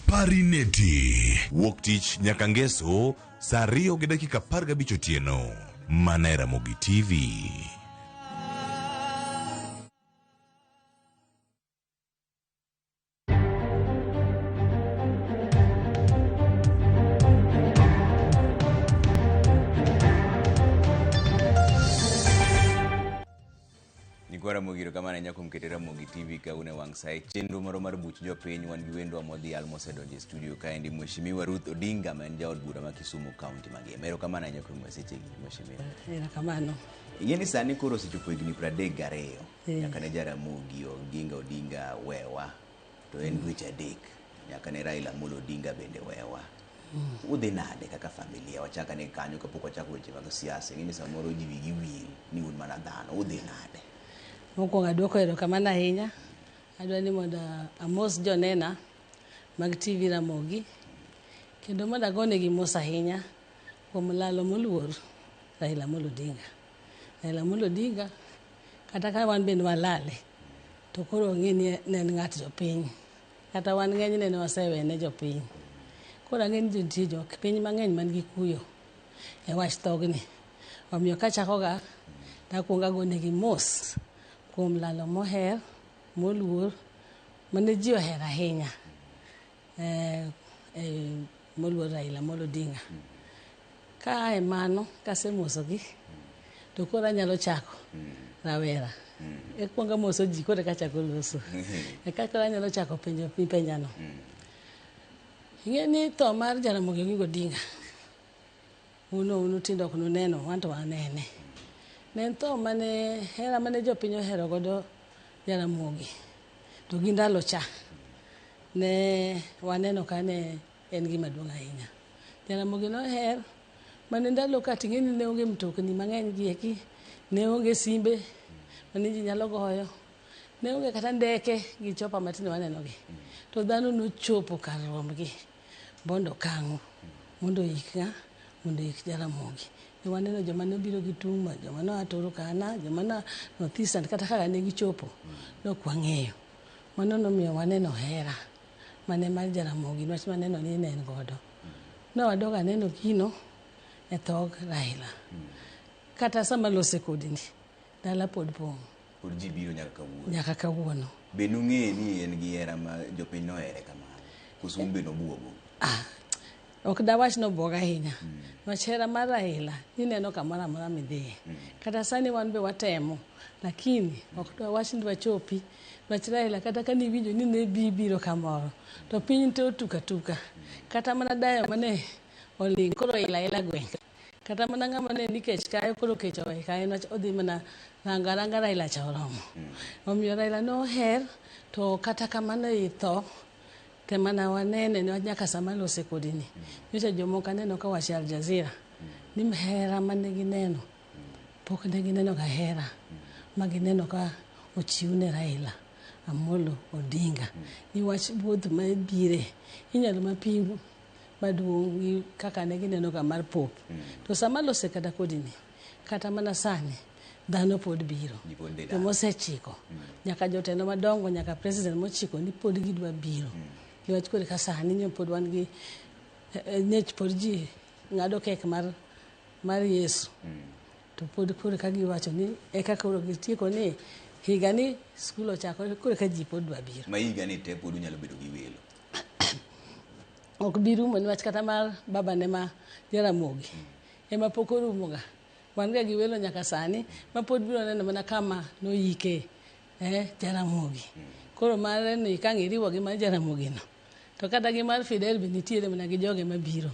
S20: Parineti. Wuok tich nyaka ngeso saa 2:15 otieno. Mana e Ramogi TV.
S1: Nyikwa Ramogi erokamano ahinya kuom kete Ramogi TV ka un e wang' sa e chenro moro mar buch jopiny wan gi wendwa modhial mosedonjo e studio kaendi Mheshimiwa Ruth Odinga ma en jaod bura ma Kisumu County mangima. Erokamano ahinya kuom sechegi Mheshimiwa.
S27: Erokamano.
S1: Ing'e ni sani koro osechopo higni 32 nyaka ne Jaramogi Oginga Odinga wewa to en dweche 3 nyaka ne Raila Amolo Odinga bende wewa. Udhi nade kaka familia? Wachak ane kanyo kapok wachako weche mag siasa. Ing'e ni samoro ji wigi wil ni un mana dhano. Udhi nade?
S27: Mokwongo aduoko erokamano ahinya. Adwa ni mondo amos jonena mag TV Ramogi kendo mondo agonegi mos ahinya kuom lalo moluor Raila Amolo Odinga. Raila Amolo Odinga kata ka wan bende walale to koro ong'e ni ne en ng'at jopiny. Kata wan ng'enyne ne wasewene jopiny. Koro ang'e ni nitie jopiny mang'eny man gi kuyo e wach thogni. Omiyo kachakoga takwongo agonegi mos kuom lalo moher, moluor, mane ji ohero ahinya moluor Raila Amolo Odinga. Ka ae mano, kasemosogi, to koro anyalo chako rawera. Akwongo amoso ji koro eka achako loso. Eka koro anyalo chako penjo mipenjano. Ing'e ni tho mar Jaramogi Oginga Odinga Uno unu tindo ok nuneno, wan to wanene. Ne en tho mane hera mane jopiny ohero godo Jaramogi. To gi ndalo cha ne waneno ka ne en gima duong' ahinya. Jaramogi noher mane ndalo ka ting'e ni ne onge mtokni mang'eny gi eki, ne onge simbe mane ji nyalo goyo, ne onge kata ndeke gi chopa matinde waneno gi. To dhano nochopo kar rombgi mondo okang'u, mondo oik ng'a? Mondo oik Jaramogi. Ne waneno joma nobiro gi tung' ma joma noa Turkana, joma noa North Eastern kata kaka ne gichopo ne ok wang'eyo. Mano nomiyo waneno hera mane mar Jaramogi niwach maneno ni ne en godo. Ne wadok aneno gino e thog Raila. Kata sama lose kodi ni, dala pod pong'.
S1: Pod ji biro nyaka kawuono.
S27: Nyaka kawuono.
S1: Be nung'eyo ni en gi hera ma jopiny nohere kamano? Koso un be nobuogo?
S27: Ok dawach nobuog ahinya. Niwach hera mar Raila ineno kamoro amora midhiye. Kata sani wan be watemo, lakini ok dwawach ni dwachopi. Niwach Raila kata ka niwinjo ni ne bi biro kamoro, to piny te otuk atuka. Kata mana dayo mane oling' koro ila ila gweng'. Kata mana ng'ama ne ni kech kayo koro kech owe kayo niwach odhi mana rango aranga Raila cha oromo. Omiyo Raila noher to kata kamano e tho te mana wanene niwach nyaka sama lose kodi ni. Nyocha jomoko aneno ka wacho e Al Jazeera ni hera mane gineno pok ne gineno ga hera ma gineno ka ochiw ne Raila Amolo Odinga. Niwach wuoth ma bire inyalo mapim maduong' gi kaka ne gineno ga mar Pope. To sama lose kata kodi ni, kata mana sani dhano pod biro.
S1: Ji pod dhi dala.
S27: Jomosechiko nyaka jotelo madongo nyaka president mochiko ni pod gidwa biro. Niwach koro ka sani nyo pod wan gi nyech pod ji ng'ado kek mar Yesu. To pod koro ka giwacho ni eka koro gitieko ni higa ni skul ochakore koro ka ji pod dwa biro.
S1: Ma higa ni te pod unyalo bedo gi welo.
S27: Ok bi rumo niwach kata mar babane ma Jaramogi ema pok orumo ga. Wan ga gi welo nyaka sani ma pod biro neno mana kama noyike Jaramogi. Koro mare ni ka ang' iriwo gi mar Jaramogi no, to kata gi mar Fidel be nitiere mana gi joge mabiro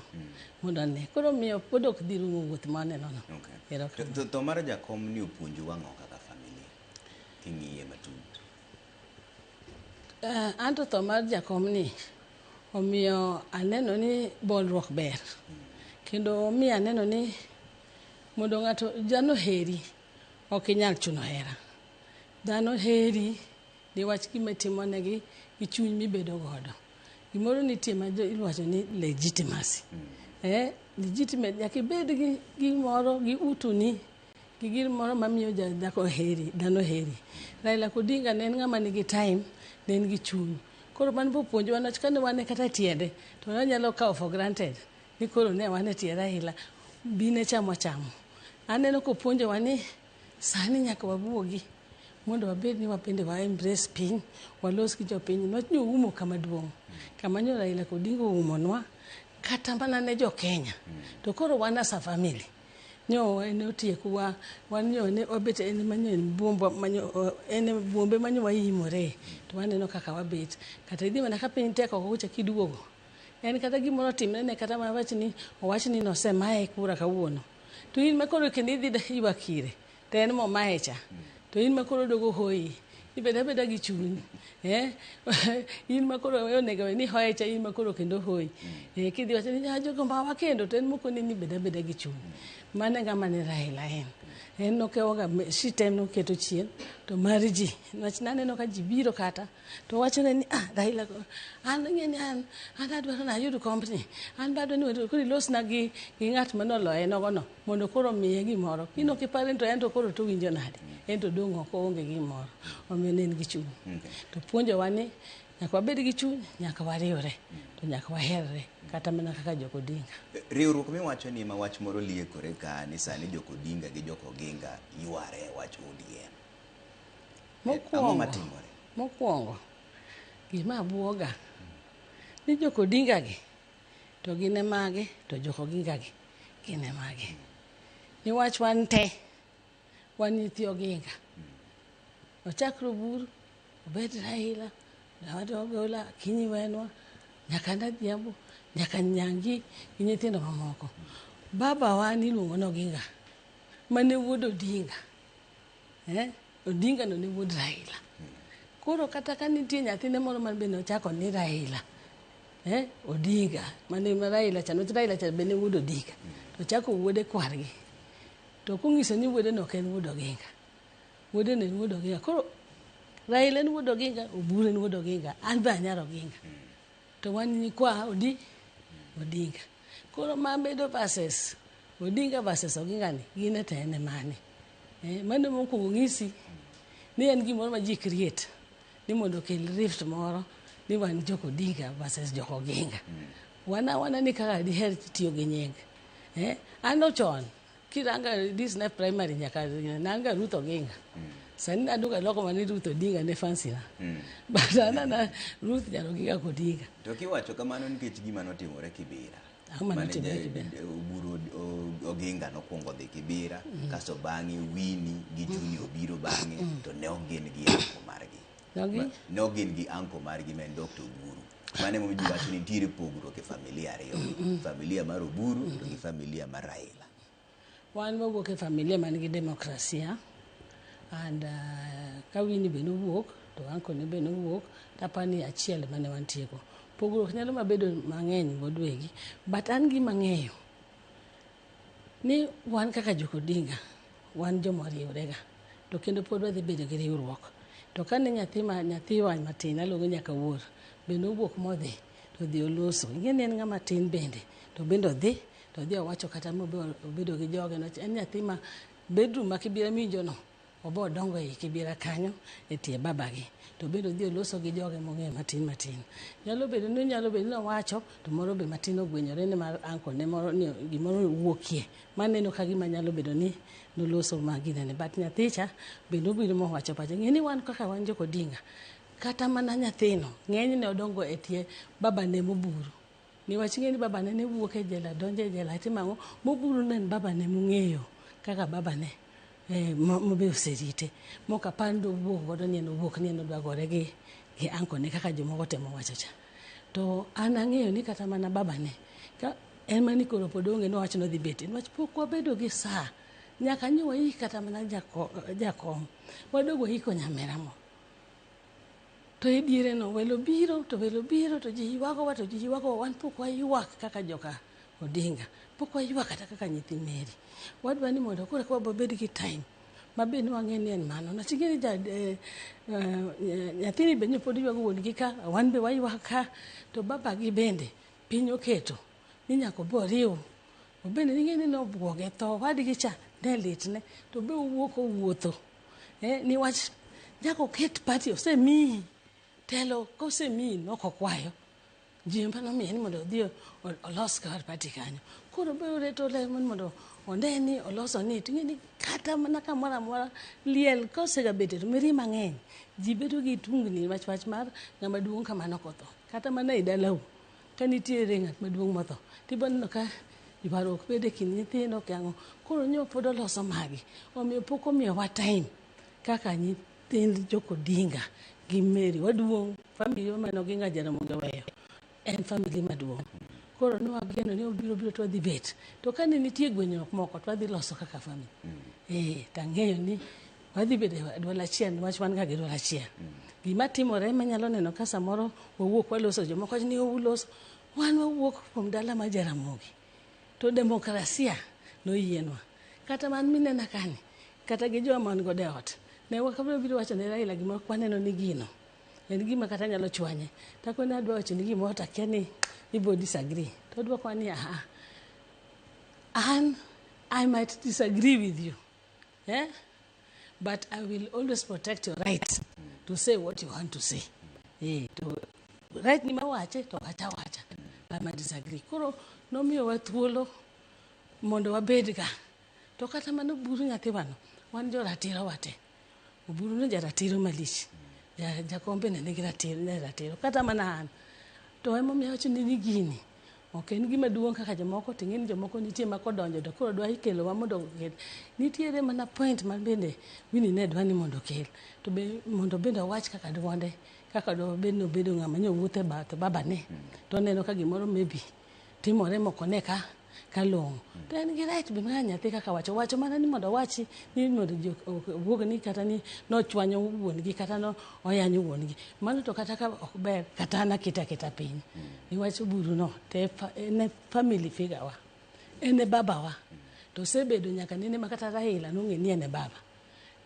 S27: mondo one. Koro miyo pod ok dhi rumo wuoth ma waneno no.
S1: Okay. To tho mar jakom ni opuonjou ang'o kaka familia? King'iye matut.
S27: An to tho mar jakom ni omiyo aneno ni bolruok ber. Kendo omiyo aneno ni mondo ng'ato dhano heri ok inyal chuno hera. Dhano heri niwach gima itimonegi gi chuny mibedo godo. Gimoro nitie ma iwacho ni legitimacy. Legitimate nyaka ibed gi gimoro gi utuni gi gir moro mamiyo dhako heri, dhano heri. Raila Odinga ne en ng'ama nigi time, ne en gi chuny. Koro mano bopuonjowa niwach kane wan kata e tiende to wanyalo kawo for granted ni koro ne wan e tie Raila bine chamo chamo. Aneno kopuonjowa ni sani nyaka wabuogi mondo wabed ni wabende wa embrace piny, walos gi jopiny. Niwach nyo oumo kama duong', kama nyo Raila Odinga oumonwa kata mana ne jo Kenya. To koro wan as a family nyo en otiekowa, wan nyo ne wabet en manyo en buombwa manyo en buombe manyo waimore to waneno kaka wabet. Kata idhi mana ka piny tek oko kucha kiduogo, en kata gimoro otimre ne kata mana wach ni owach ni nosemaye kura kawuono, to in ma koro kendo idhi ywak ire to en momaye cha, to in ma koro odogo hoyi ibed abeda gi chuny in ma koro onego ni hoye cha, in ma koro kendo hoyi kidhi wacho ni jogo mawa kendo to en mokoni ni bed abeda gi chuny. Mano e ng'ama ne Raila en nokewoga shitem noketo chien to mar ji niwach naneno ka ji biro kata to wachone ni ah Raila an ing'e ni an adwaro ni ayud kombni, an be adwa ni koro ilosna gi ng'at manoloye nogono mondo koro miye gimoro. In ok ipar ni to en to koro to owinjo nade, en to odong' oko oonge gimoro. Omiyo ne en gi chuny. To puonjowa ni nyaka wabed gi chuny, nyaka wariwre, to nyaka waherre kata mana kaka jok Odinga.
S1: Riwruok miwacho ni ma wach moro liekore ka ni sani jok Odinga gi jok Oginga yware e wach ODM. Ang'o matimore?
S27: Mokwongo, gima buoga ni jok Odinga gi to gin e mage to jok Oginga gi gin e mage. Niwach wan te, wan nyithi Oginga. Ochak Roburu, obed Raila, Ogola, Akinyi Wenwa, nyaka Adhiambo, nyaka Nyangi gi nyithindo mamoko. Baba wa niluongo ni Oginga, mane wuod Odinga. Odinga no ne wuod Raila. Koro kata ka nitie nyathine moro man be nochako ni Raila. Odinga, mane ma Raila cha, niwach Raila cha be ne wuod Odinga. To chako wuode kwargi. To kong'iso ni wuode no ok en wuod Oginga. Wuode no en wuod Oginga. Koro Raila en wuod Oginga, Oburu en wuod Oginga, an be anyar Oginga. To wan nyikwa Odinga. Koro ma bedo versus Odinga versus Oginga ni, gine to en e mane? Mano mokwongo ng'isi ni en gimoro ma ji create ni mondo okel rift moro ni wan jok Odinga versus jok Oginga. Wan awana ni kaka diher tiyo gi nying. An no chon kiranga this ne primary nyaka nanga Ruth Oginga. Sani naduogo aloko mana ni Ruth Odinga ne fancy na. But an ana Ruth nyar Oginga Kodinga.
S1: To kiwacho kamano nikech gima notimore Kibera.
S27: Ang'o mane
S1: Mane
S27: otimore Kibera?
S1: Oburu Oginga nokwongo dhi Kibera, kasto bang'e Winnie gi Junior obiro bang'e, to ne ok gin gi uncle margi. Ne ok gin gi uncle margi ma en Dr. Oburu. Mano emomiyo ji wacho ni nitiere pogruok e familia ariyo. Familia mar Oburu to gi familia mar Raila.
S27: Wan wawuok e familia man gi demokrasia and ka Winnie be nowuok to uncle ne be nowuok taparo ni achiel mane wantie go. Pogruok nyalo mabedo mang'eny wuod wegi, but an gima ang'eyo ni wan kaka jok Odinga wan joma oriwre ga to kendo pod wadhi bedo gi riwruok. To kane nyathi ma nyathiwa matin aluongo nyaka wuor be nowuok modhi to odhi oloso. Ing'e ni en ng'ama tin bende to bende odhi to odhi owacho kata mobe obedo gi joge niwach en nyathi ma bedroom ma Kibera miwinjo no obo odongo ei Kibera kanyo e tie babagi to bende odhi oloso gi joge mong'eyo matin matin. Nyalo bedo ni nyalo bedo ni owacho to moro be matin ogwenyore ni mar uncle ne moro ni gimoro wuokie maneno ka gima nyalo bedo ni noloso ma ginene but nyathicha be nobiro mowacho pache. Ng'e ni wan kaka wan jok Odinga kata mana nyathino ng'enyne odongo e tie babane moburu niwach ing'e ni babane ne wuok e jela donjo e jela timo ang'o moburu ne en babane mong'eyo kaka babane mobe oserite mok apar ni dowuok godo ni en owuok ni en odwa gore gi uncle ne kaka jomoko temo wacho cha. To an ang'eyo ni kata mana babane ka en mani koro pod onge nowacho ni odhi betie niwach pok wabedo gi saa nyaka nyo waik kata mana jakom wadog waiko nyamera mo. To e diere no welo biro to welo biro to ji ywagowa to ji ywagowa wan pok waywak kaka joka Odinga pok waywak kata kaka nyithi Mary. Wadwa ni mondo koro eka wabed gi time ma be wang'e ni en mano. Niwach ing'e ni nyathini be pod ywago wuon gi ka wan be waywak ka to babagi bende piny oketo ni nyaka obo oriw obende ing'e ni nobuoge tho owadgi cha ne litne to be owuok owuotho niwach nyaka oket party osemiyi telo kosemiyi nok okwayo ji ema nomiye ni mondo odhi olos kar party kanyo. Koro be oreto ni mondo one ni oloso ni ting'e ni kata mana kamoro amora liel kosegabete to mirima ng'eny ji bedo gi tungni wach wach mar ng'ama duong' kamano kotho. Kata mana e dalau ka nitiere ng'at maduong' motho tibo neno ka ywaruok bedo e kind nyithindo kia ang'o. Koro nyo pod oloso magi omiyo pok omiyowa time kaka nyithind jok Odinga gi Mary waduong' family mane Oginga Jaramogi oweyo en family maduong'. Koro ne wageno ni obiro biro to wadhi bet. To kane nitie gwenyruok moko to wadhi loso kaka family. Tang'eyo ni wadhi bedo e duol achiel niwach wan ga gi duol achiel. Gima timore manyalo neno ka samoro wawuok waloso jomoko wacho ni uloso wan wawuok kuom dala mar Jaramogi to demokrasia noyienwa. Kata man minena kani kata gi joma wan godo e ot ne wabiro wacho ne Raila gimoro waneno ni gino en gima kata nyalo chwanye takone adwa wacho ni gimoro to akia ni ibo disagree to odwokowa ni aha an I might disagree with you but I will always protect your right to say what you want to say. To right ni mawache to wacha wacha I might disagree. Koro nomiyowa thuolo mondo wabed ga to kata mana Oburu nyathiwano wan jo ratiro wate. Oburu ne jaratiro malich. Jakom bende nigi ratiro, jaratiro kata mana an. To emomiyo awacho ni gini ok en gima duong' kaka jomoko to ing'e ni jomoko nitie ma kodonjo to koro dwa ikelowa mondo okel. Nitiere mana point ma bende Winnie ne dwa ni mondo okel to be mondo bende owach kaka duonde kaka dobed ni obedo ng'ama nyo wuotho e bath babane to oneno ka gimoro maybe timore mok one ka Kalong'o. To en gi right be mar nyathi kaka wacho. Wacho mana ni mondo owachi ni mondo ji owuog ni kata ni nochwanyo wuon gi kata no oyanyo wuon gi. Mano to kata ka ok ber kata an akete aketa piny. Niwach Oburu no to en e family figure wa. En e babawa. To osebedo nyaka nene ma kata Raila nong'e ni en e baba.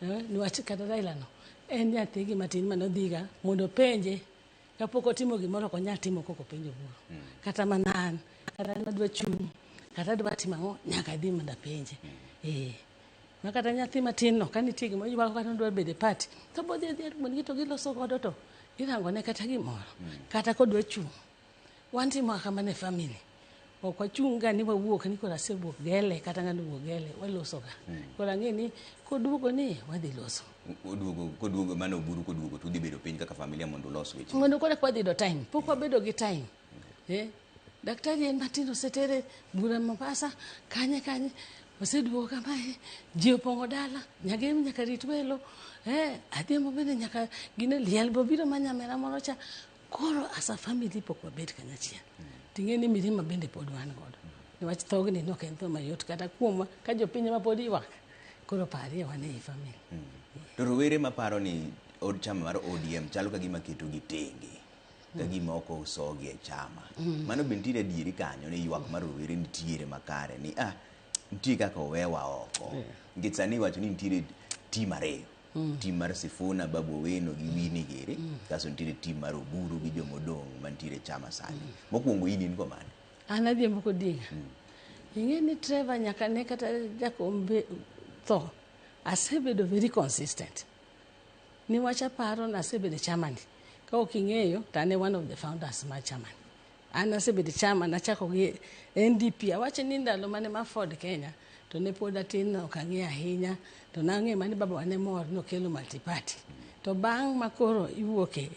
S27: Niwach kata Raila no en nyathigi matin manodhiga mondo openje kapok otimo gimoro ok onyal timo kok openjo Oburu. Kata mana an, kata an adwa chung', kata adwa timo ang'o, nyaka adhi mondo apenje. Ma kata nyathi matin no, ka nitie gima oywako kata odwa bedo e party, to bodhi adhiya wuon gi to giloso godo to irango ne kata gimoro. Kata kodwa chung'. Wan timo kamano e family. Ok wachung' ga ni wawuok ni koro asewuok gele kata ng'ano owuok gele, waloso ga. Koro ang'e ni koduogo ni wadhi loso.
S1: Oduogo, koduogo mano Oburu koduogo to udhi bedo piny kaka familia mondo ulos weche.
S27: Mondo koro wadhi yudo time. Pok wabedo gi time. Daktari en matin osetere bura Mombasa, kanye kanye, oseduogo kamae, ji opong'o dala, Nyagem nyaka rit welo, Adhiambo bende nyaka gine liel bo biro ma nyamera moro cha. Koro as a family pok wabet kanyachiel. Ting'e ni mirima bende pod wan godo. Niwach thogni ne ok en tho mayot kata kuomwa, ka jopiny ema pod ywak. Koro parie wan ei family.
S1: To rowere maparo ni od chama mar ODM chalo ka gima keto gi tenge, ka gima ok osogi e chama. Mano be nitiere adieri kanyo ni ywak mar rowere nitiere makare ni nitie kaka owewa oko. Nikech sani iwacho ni nitiere team ariyo. Team mar Sifuna, Babu Owino gi Winnie giri, kasto nitiere team mar Oburu gi jomodong' mantiere e chama sani. Mokwongo in in komane?
S27: An Adhiambo Kodinga. Ing'e ni Trevor nyaka ne kata jakom tho, asebedo very consistent. Niwach aparo ni asebedo e chamani. Ka ok ing'eyo, to an e one of the founders mar chamani. An asebedo e chama, nachako gi NDP. Awacho ni ndalo mane ma Ford Kenya, to ne pod atin ok ang'eyo ahinya, to nang'eyo mana ni babawa ne mor nokelo multi-party. To bang' ma koro iwuok e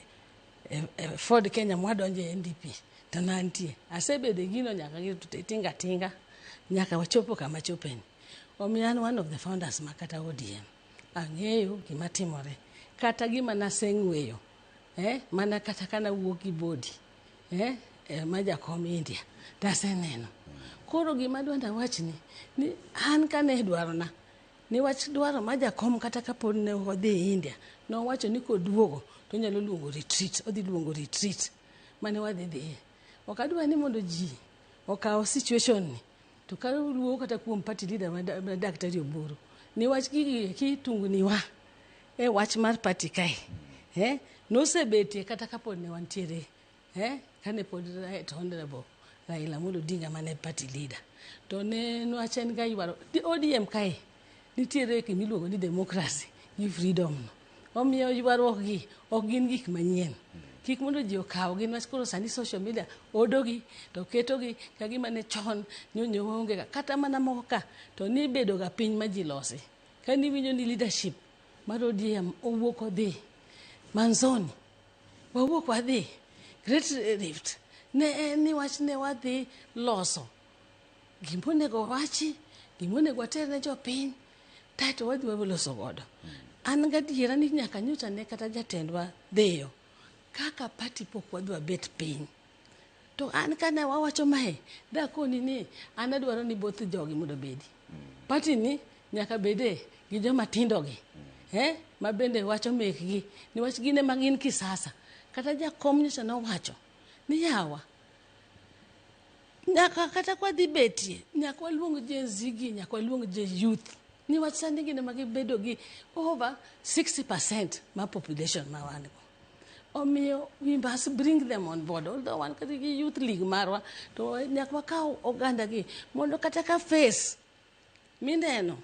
S27: Ford Kenya mwadonjo e NDP, to nantie. Asebedo e gino nyaka gi tinga tinga, nyaka wachopo kama chopeni. Omiyo an one of the founders ma kata ODM. Ang'eyo gima timore. Kata gima naseng'weyo, mana kata kana wuok gi body, ma jakom India, taseneno. Koro gima adwa nawachni, ni an kane dwarona, niwach dwaro ma jakom kata kapod ne odhi India, nowacho ni koduogo to onyalo luongo retreat, odhi luongo retreat mane wadhi dhiye. Ok adwa ni mondo ji okaw situation ni, to ka wuoyo kata kuom party leader ma Daktari Oburu, niwach gigi eki tungniwa e wach mar party kae. Nosebetie kata kapod ne wantiere, kane pod Right Honorable Raila Amolo Odinga mane party leader. To ne nwach en ga ywaro, ODM kae nitiere gima iluongo ni democracy gi freedom no. Omiyo ywaruok gi ok gin gik manyien. Kik mondo ji okawgi niwach koro sani social media odogi to ketogi ka gima ne chon nyonyo onge ga. Kata mana moko ka to nibedo ga piny ma ji losi. Ka niwinjo ni leadership mar ODM owuok odhi Manzoni, wawuok wadhi Great Rift, ne en ni wach ne wadhi loso gimonego wachi, gimonego water ne jopiny, kaeto wadhi waloso godo. An gadiera ni nyaka nyocha ne kata jatendwa dhiyo, kaka party pok wadhi wabet piny. To an kane wawacho mae, dakoni ni an adwaro ni both jogi mondo obedi. Party ni nyaka bede gi joma tindo gi, ma bende wacho mekgi, niwach gin ema gin kisasa. Kata jakom nyocha nowacho ni yawa, nyaka kata kwadhi betie, nyaka waluong Gen Z gi, nyaka waluong je youth. Niwach sani gin ema gibedo gi over 60% ma population ma wan go. Omiyo we must bring them on board. Although wan kata gi youth league marwa, to nyaka wakaw oganda gi mondo kata ka face mineno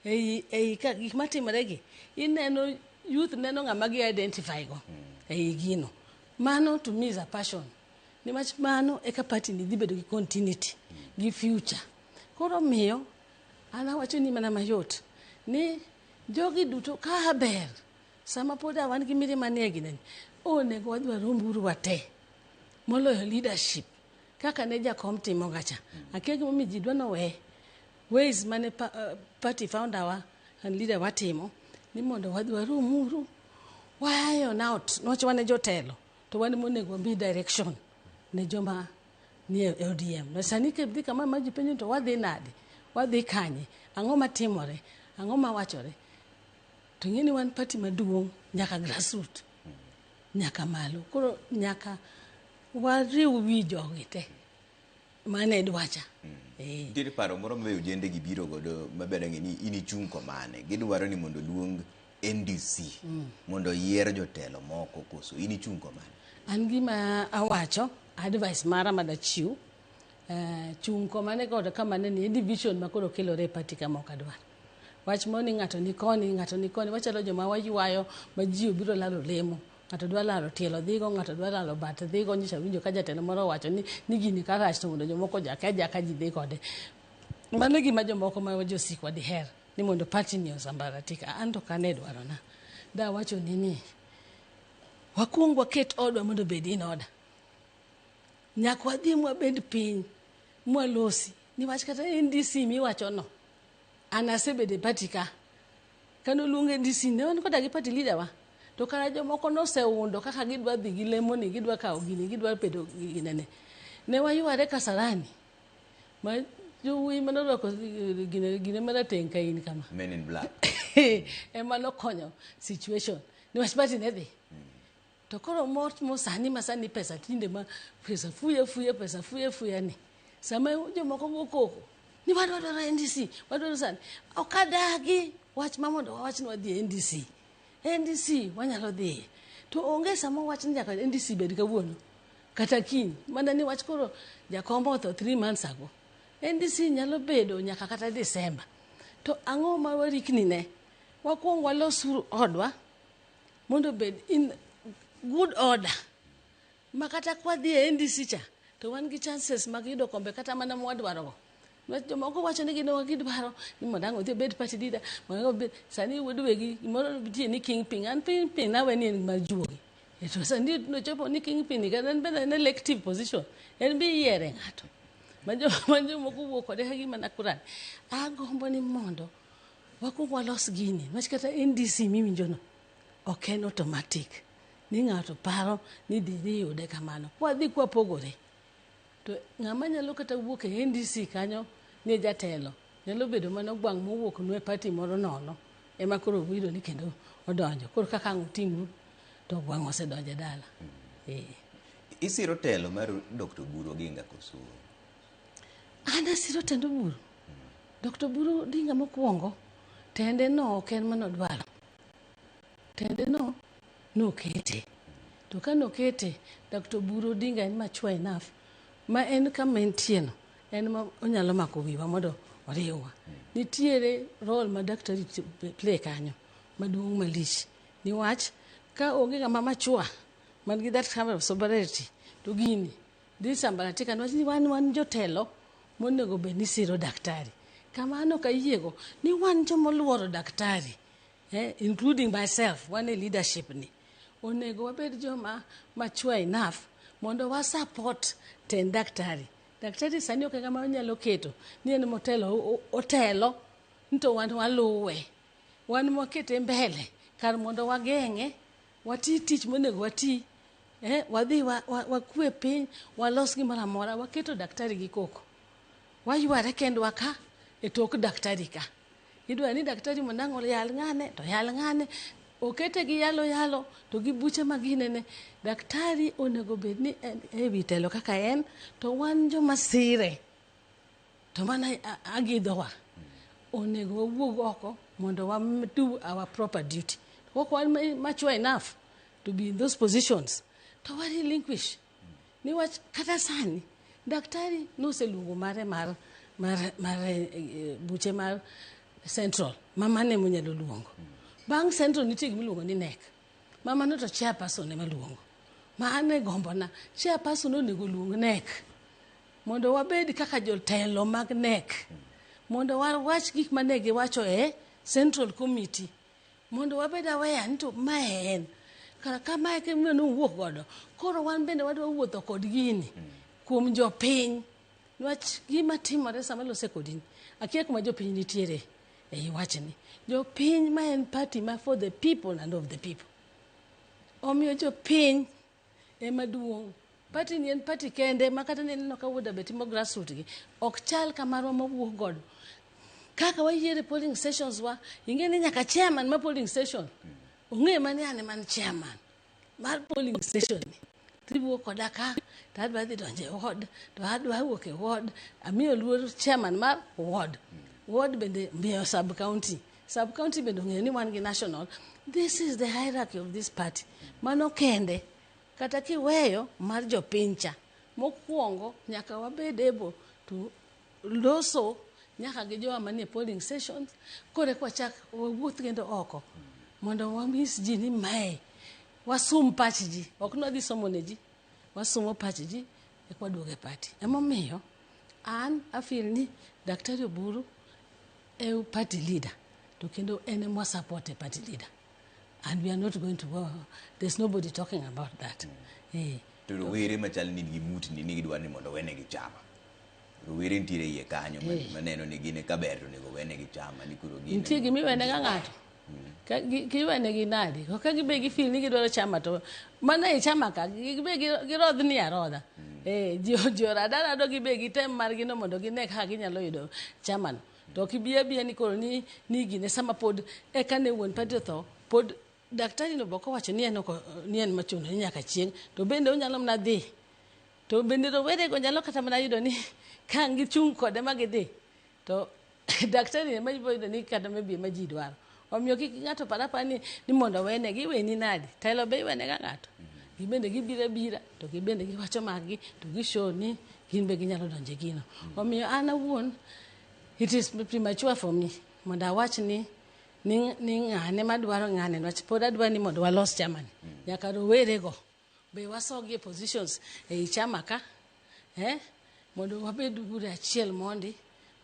S27: ei ka gik matimore gi, ineno youth neno ng'ama gi identify go ei gino. Mano to me is a passion. Niwach mano eka party ni dhi bedo gi continuity, gi future. Koro miyo an awacho ni mana mayot ni jogi duto ka ber sama pod wan gi mirima nie gineni, onego wadhi warom uru wate moloyo leadership kaka ne jakom timo gacha. Akia gimomiyo ji dwa nowe ways mane party founder wa and leader watimo ni mondo wadhi warom uru wa iron out niwach wan e jotelo to wan monego wami direction ne joma ni e ODM. No sani kidhi kama ma ji penjo to wadhi nade? Wadhi kanye? Ang'o matimore? Ang'o mawachore? To ing'e ni wan party maduong' nyaka grassroot. Nyaka malo. Koro nyaka wariw wi jogi te. Mano e dwacha.
S1: Nitiere paro moro ma ojende gi biro godo maber ang'e ni in ichung' komane. Gidwaro ni mondo oluong NDC mondo oyier jotelo moko koso in ichung' komane.
S27: An gima awacho, advice mara madachiw, chung' komane kod kamane ni e division ma koro kelore e party kama ok adwar. Wach moro ni ng'ato ni koni, ng'ato ni koni, wachalo joma waywayo ma ji obiro lalo lemo. Ng'ato dwa lalo tielo dhigo, ng'ato dwa lalo bat dhigo. Nyocha awinjo ka jatelo moro owacho ni gini ka rach to mondo jomoko ojake ajaka ji dhi kode. Mano e gima jomoko ma josikwa diher ni mondo party ni osambaratika. An to ok ane dwarona. Dawacho ni wakuong waket odwa mondo obed in order. Nyaka wadhi mwabed piny mwalosi niwach kata NDC miwacho no an asebedo e party ka kanoluong NDC ne wan koda gi party leader wa to kara jomoko noseundo kaka gidwa dhi gi lemo ni gidwa kawo gini gidwa bedo ginene ne wayware Kasarani ma jowuoyi manorwako gine, gine marateng' ka in kama.
S1: Men in black.
S27: Ema nokonyo situation niwach party ne dhi to koro mo sani ma sani pesa tinde ma pesa fuya fuya pesa fuya fuya ni sama jomoko go koko ni wadwaro NDC wadwaro sani ok adagi wach ma mondo wawach ni wadhi e NDC. NDC wanyalo dhiye to onge sama wach ni nyaka NDC bed kawuono kata kiny mana ni wach koro jakom otho 3 months ago. NDC nyalo bedo nyaka kata December. To ang'o ma warikni ne wakuong walosuru odwa mondo obed in good order ma kata kwadhi e NDC cha to wan gi chances mag yudo kombe kata mana mwadwarogo. Niwach jomoko wacho ni gin gidwaro ni mondo ang' odhi obed party leader mondo ang' obed sani wuod wegi gimoro nitie ni kingpin an kingpin nawe ni en mar juogi. To sani nochopo ni kingpin kata en bende en elective position en be iyiere ng'ato ma jomoko wuok kode ka gima nakuran. Agombo ni mondo wakuong walos gini niwach kata NDC miwinjo no ok en automatic ni ng'ato paro ni dhi dhi yude kamano. Kwadhi kwapogore to ng'ama nyalo kata wuok e NDC kanyo ni jatelo nyalo bedo mana gwang' mowuok nu e party moro nono ema koro obiro ni kendo odonjo koro kaka ang' oting'u to gwang' osedonjo e dala. Eh.
S1: Isiro telo mar Dr. Oburu Oginga koso?
S27: An asiro tend Oburu. Dr. Oburu Odinga mokwongo tende no ok en manodwaro. Tende no nokete. To ka nokete, Dr. Oburu Odinga en mature enough ma en kama entie no en ma onyalo mako wiwa mondo oriwwa. Nitiere role ma daktari play kanyo maduong' malich niwach ka onge ng'ama mature man gi that kind of sobriety to gini dhi sambaratika niwach ni wan jotelo monego bed ni siro daktari. Kamano ok ayiego ni wan joma oluoro daktari, including myself, wan e leadership ni onego wabed joma mature enough mondo wa support tend daktari. Daktari sani ok e ng'ama onyalo keto ni en motelo otelo ni to wan waluwe wan mwakete mbele kar mondo wageng'e wati tich monego wati, wadhi wakwe piny walos gimoro amora waketo daktari gi koko wayware kendwa ka e tok daktari ka idwa ni daktari mondo ang' oyal ng'ane to yal ng'ane okete gi yalo yalo to gi buche ma ginene. Daktari onego bed ni en e wi telo kaka en to wan joma sire to mana agidhowa onego wawuog oko mondo wa do our proper duty. Ok wan mature enough to be in those positions to wa relinquish niwach kata sani daktari noseluongo mare mar buche mar central mamane monyalo luongo. Bang' central nitie gimiluongo ni NEC ma mano to chairperson ema luongo ma an e gombona chairperson onego luong NEC mondo wabed kaka jotelo mag NEC mondo wawach gik mane giwacho e central committee mondo wabed aware ni to mae en kara kamae kama nowuok godo koro wan bende wadwa wuotho kod gini kuom jopiny niwach gima timore sama lose kodini akia kuma jopiny nitiere ei wachni. Jopiny ma en party ma for the people and of the people omiyo jopiny ema duong' Party ni en party kende ma kata nineno ka Wuod Abe timo grassroots gi ok chal kamarwa mawuok godo. Kaka wayiere polling stations wa, ing'e ni nyaka chairman ma polling station ong'e mani an ema an chairman mar polling station ni. Tiwuok koda ka to adwa dhi donjo e ward to adwa wuok e ward amiyo luor chairman mar ward. Ward bende miyo sub county. Sub county bende ong'eyo ni wan gi national. This is the hierarchy of this party. Mano kende kata kiweyo mar jopiny cha mokwongo nyaka wabed able to loso nyaka gi jowa manie polling stations koro eka wachak wawuoth kendo oko mondo wanyis ji ni mae wasum pach ji ok ni wadhi somo ne ji wasumo pach ji eka waduogo e party emomiyo an a feel ni Daktari Oburu e party leader to kendo en ema support e party leader and we are not going to go there's nobody talking about that.
S1: To rowere machal ni nigi mutni ni gidwaro ni mondo wenegi chama. Rowere nitiere iye kanyo maneno ni gin ka ber to onego wenegi chama ni koro gin
S27: Nitie gima iwenega ng'ato. Kiwenegi nadi? Ka gibe gi feel ni gidwaro chama to mana e chama ka gibe girodhni arodha. Ji orado gibe gitem margi no mondo gine kaka ginyalo yudo chama no. To ok ibi abiya ni koro ni gine sama pod eka ne wuon party otho pod daktari no bok owacho ni en ok ni en machuno ni nyaka chieng' to bende onyalo mana dhi to bende rowere go nyalo kata mana yudo ni ka gichung' kode ma gidhi to daktari ema ibiro yudo ni kata maybe ema ji dwaro. Omiyo kik ng'ato par apara ni mondo owenegi iweni nadi telo be iwenega ng'ato. Gibende gibiro abira to gibende giwacho mag gi to gi show ni gin be ginyalo donjo e gino. Omiyo an awuon it is premature for me mondo awach ni ng'ane madwaro ng'ane niwach pod adwa ni mondo walos chama ni. Nyaka rowere go be wasogi e positions ei chama ka mondo wabed bura achiel mondi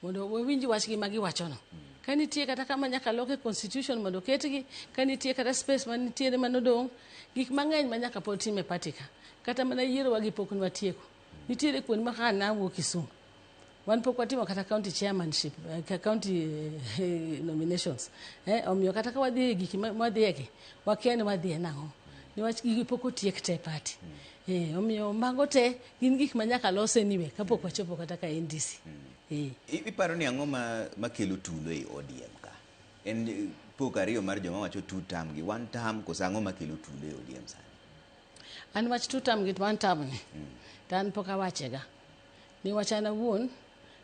S27: mondo wawinj wachgi ma giwachono. Ka nitie kata kama nyaka lok e constitution mondo oketgi, ka nitie kata space manitiere manodong', gik mang'eny ma nyaka pod tim e party ka. Kata mana yierowa gi pok nwatieko. Nitiere kuonde ma kaka nawuok Kisumu. Wan pok watimo kata county chairmanship, county nominations. Omiyo kata ka wadhi e gik mwadhiye wakia ni wadhiye nang'o. Niwach gigi pok otiek te party. Omiyo mago te gin gik ma nyaka los anyway kapok wachopo kata ka NDC.
S1: Iparo ni ang'o makelo tulo ei ODM ka? En pok ariyo mar joma wacho two term gi one term koso ang'o makelo tulo e ODM sani?
S27: An wach two term gi one term ni to an pok awachega. Niwach an awuon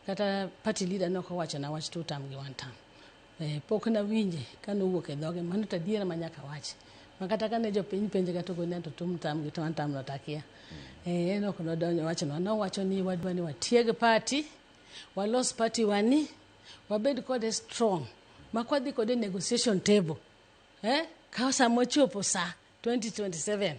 S27: kata party leader ne ok owachona wach two term gi one term. Pok nawinje kanowuok e dhoge mano to adiera ma nyaka wachi. Ma kata kane jopiny penje kata okoni to two term gi one term no to akia. En ok nodonjo wachonwa. Nowacho ni wadwa ni watieg party, walos party wani, wabed kode strong. Ma kwadhi kode negotiation table. Ka sama ochopo sa 2027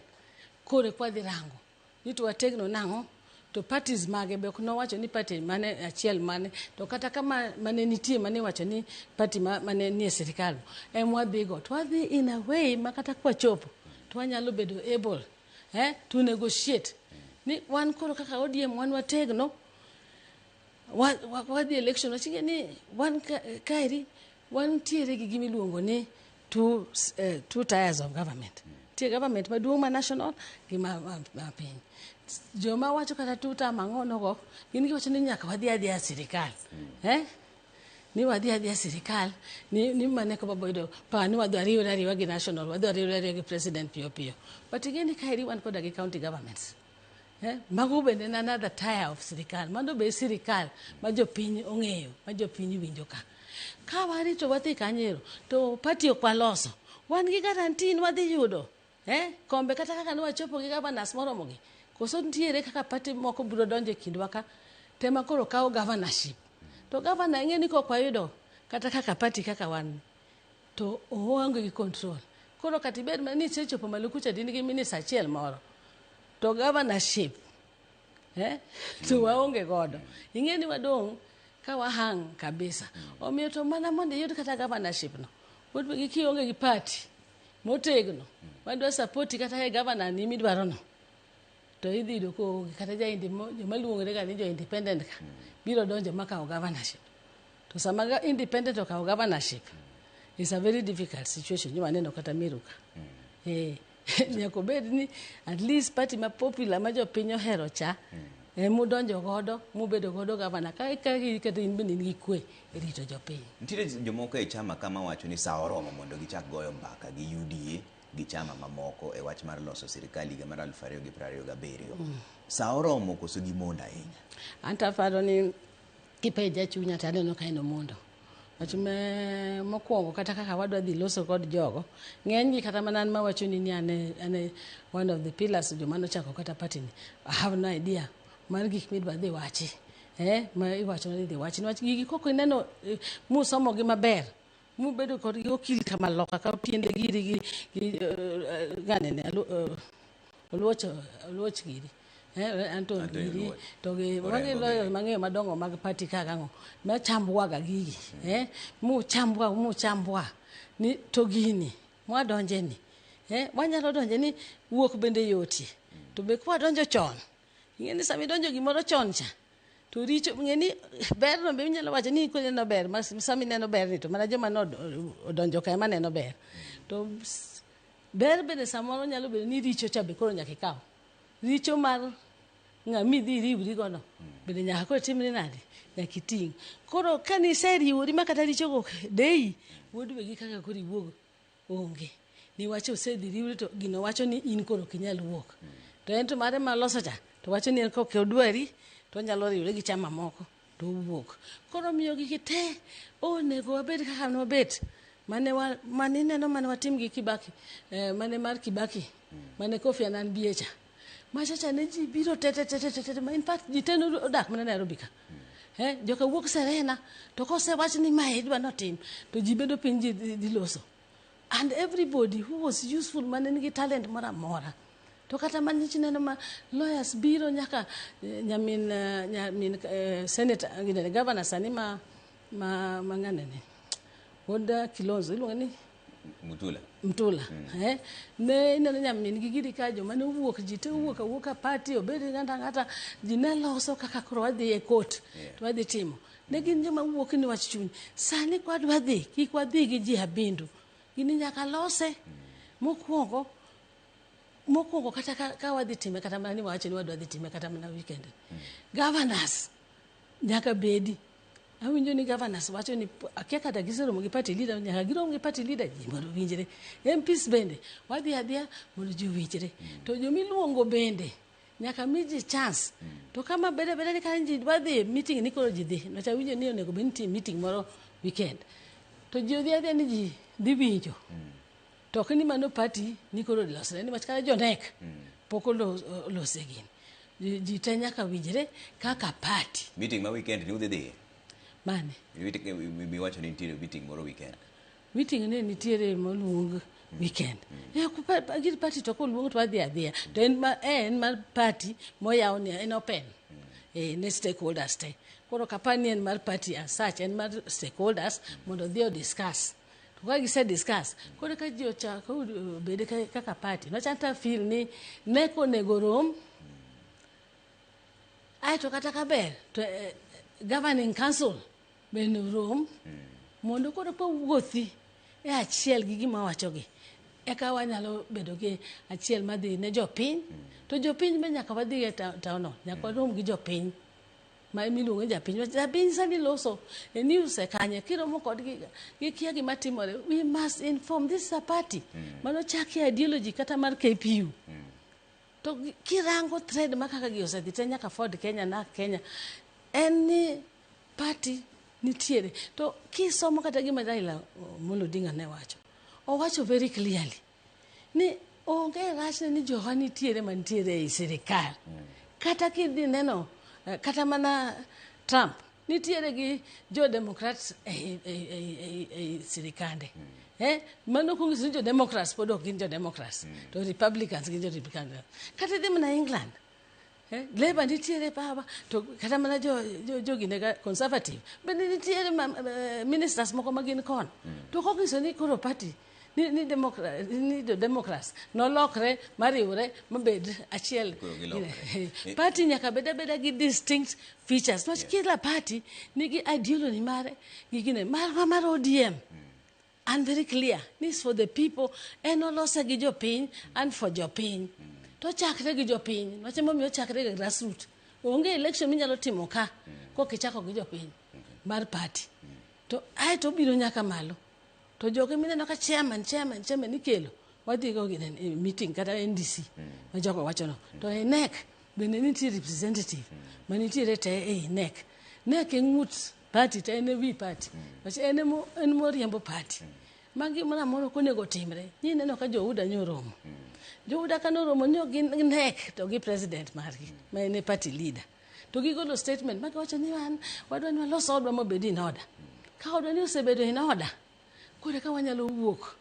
S27: koro eka wadhi rango ni to wategno nang'o to parties mage be ok nowacho ni party mane achiel mane to kata kama mane nitie mane iwacho ni party mane nie sirikal ema wadhigo to wadhi in a way ma kata kwachopo to wanyalo bedo able to negotiate ni wan koro kaka ODM wan wategno wadhi election waching'e ni wan kaeri wantiere gi gima iluongo ni two tiers of government. Nitie government maduong' ma national gi ma piny. Joma wacho kata two term ang'o nogo gin giwacho ni nyaka wadhi adhiya sirikal. Ni wadhi adhiya sirikal ni mane ko babo yudo pa ni wadhi ariwre ariwa gi national wadhi ariwre ariwa gi president piyo piyo. But ing'e ni kaeri wan koda gi county governments. Mago bende en another tier of sirikal. Mano be sirikal ma jopiny ong'eyo, ma jopiny winjo ka. Ka warito wadhi kanyo to party ok waloso. Wan gi guarantee ni wadhi yudo. Kombe kata kaka ne wachopo gi governors moromo gi. Koso nitiere kaka party moko biro donjo e kindwa ka tema koro kawo governorship. To governor ing'e ni kok wayudo kata kaka party kaka wan to oonge gi control. Koro kata ibed mana ni isechopo malo kucha din gi minister achiel moro. To governorship to waonge godo. Ing'e ni wadong' ka wahang kabisa. Omiyo to mana mondo iyud kata governorship no. Pod kionge gi party motegno madwa support kata e governor ni midwaro no. To idhi yudo koonge kata joma luongore ga ni jo independent ka biro donjo makawo governorship. To sama independent okawo governorship is a very difficult situation. Nyo waneno kata Meru ka. Nyaka obed ni at least party ma popular ma jopiny ohero cha emudonjo godo mubedo godo gavana ka ka kata in bende in gi kwe e rito jopiny.
S1: Nitiere jomoko e chama kama wacho ni sa oromo mondo gichak goyo mbaka gi UDA gi chama mamoko e wach mar loso sirikal higa mar 2027. Sa oromo koso gimondo ahinya?
S27: Anto aparo ni kipenja chunya to aneno ka en omondo. Wach mokwongo kata kaka wadwa dhi loso kod jogo, ng'eny gi kata mana an mawacho ni an e one of the pillars joma nochako kata party ni, I have no idea mar gik midwa dhi wachi. Ma iwacho ni idhi wachi. Niwach gigi kok ineno musomo gi maber, mubedo kod gi okil kama loka ka piende giri gi ng'anene oluoch oluoch giri. Anto giri to gi magi lawyers mang'eyo madongo mag party ka gang'o machambwaga gigi muchambwa muchambwa ni to gini mwadonje ni wanyalo donje ni wuok bende yotie to be kwadonjo chon ing'e ni sama idonjo gimoro chon cha to richo ng'e ni ber no be inyalo wacho ni ineno ber ma sama ineno ber ni to mana joma nodonjo ka ema neno ber to ber bende samoro nyalo bedo ni richo cha be koro nyaka ikaw richo mar ng'ama idhi iriwri gono bende nyaka koro timri nade nyaka iting' koro kaniseriwori ma kata richogo deyi wuod wegi kaka koro iwuog onge niwach osedhi riwri to gino wacho ni in koro ok inyal wuok to en to mare maloso cha to wacho ni en kok odwari to onyalo riwre gi chama moko to owuok koro miyo gigi te onego wabed kaka nwabet mane wa mane ineno mane watim gi Kibaki mane mar Kibaki mane Kofi Annan bie cha macha cha ne ji biro te te te te te in fact ji te nodak mana Nairobi ka joka wuok Serena to kosewach ni mae idwa notim to ji bedo piny ji dhi loso and everybody who was useful mane nigi talent moro amora to kata manyichi neno ma lawyers biro nyaka nyamin nyamin senator governor sani ma ng'anene wuod Kilonzo iluongo ni
S1: Mutula.
S27: Mutula. Ne ineno nyamin gi giri ka joma ne owuok ji te owuok awuoka party obed ng'ata ng'ata ji ne loso kaka koro wadhi e court to wadhi timo ne gin joma wuok ni wach chuny sani kwadwa dhi kik wadhi gi ji abindu gini nyaka lose mokwongo mokwongo kata ka wadhi time kata mana ni wawacho ni wadwa dhi time kata mana weekend governors nyaka bedi awinjo ni governors wacho ni akia kata giseromo gi party leader nyaka girom gi party leader ji mondo owinjre MPs bende wadhi adhiya mondo ji owinjre to jomiluongo bende nyaka mi ji chance to kama bede bede ni ka ji dwa dhi meeting ni koro ji dhi niwach awinjo ni onego bed nitie meeting moro weekend to ji odhi adhiya ni ji dhi winjo to ok ni mano party ni koro losre niwach kata jo NEC pok olose gini ji te nyaka winjre kaka party.
S1: Meeting ma weekend ni udhi dhiye?
S27: Mane?
S1: Miwacho ni nitiere meeting moro weekend.
S27: Meeting ne nitiere moluong weekend. Gir party to koluong to wadhi adhiya. To en mar party moyaw ni en open. Ne stakeholders te. Koro kapar ni en mar party as such, en mar stakeholders mondo odhi o discuss. To ka gise discuss, koro ka ji ochako obed kaka party. Nochanta feel ni NEC onego rom. Aeto kata kaber to governing council bende rom mondo koro ka wuothi e achiel gi gima wachogi eka wanyalo bedo gi achiel madhi ne jopiny to jopiny be nyaka wadhi e town hall nyaka warom gi jopiny ma miluongo ni japiny japiny sani loso e news e kanye kiromo kodgi gikia gima timore we must inform this is a party mano chaki ideology kata mar KPU to kirango thread ma kaka gi osedhi te nyaka Ford Kenya na Kenya en ni party nitiere to kisomo kata gima Raila Amolo Odinga ne wacho owacho very clearly ni onge rachne ni jowa nitiere mantiere ei sirikal kata kidhi neno kata mana Trump nitiere gi jo Democrats ei sirikande mano konyiso ni jo Democrats pod ok gin jo Democrats to Republicans gin jo Republicans kata idhi mana England Labour nitiere power to kata mana jo gine Conservative bende nitiere ministers moko ma gin kono to ok onyiso ni koro party ni Democrats nolokre mariwre mabed achiel. Party nyaka bed abeda gi distinct features niwach kila party nigi ideology mare gi gine marwa mar ODM. And very clear ni is for the people, en olose gi jopiny and for jopiny. To chakre gi jopiny, wach emomiyo ochakre gi grassroot. Onge election minyalo timo ka kok ichako gi jopiny mar party. To ae to obiro nyaka malo. To joge mineno ka chairman, chairman, chairman ikelo, wadhi go e meeting kata NDC ma jogo wacho no. To e NEC bende nitie representative manitiere te ei NEC. NEC e ng'ut party to en e wi party. Wach en emo en moriembo party. Ma gimoro amora ok onego timre. Ni ineno ka jo UDA nyoromo. Jo UDA ka noromo nyo gin NEC to gi president margi ma en e party leader. To gigolo statement ma giwacho ni wan wadwa ni walos odwa mobed in order. Ka odwa ni osebedo in order, koro eka wanyalo wuok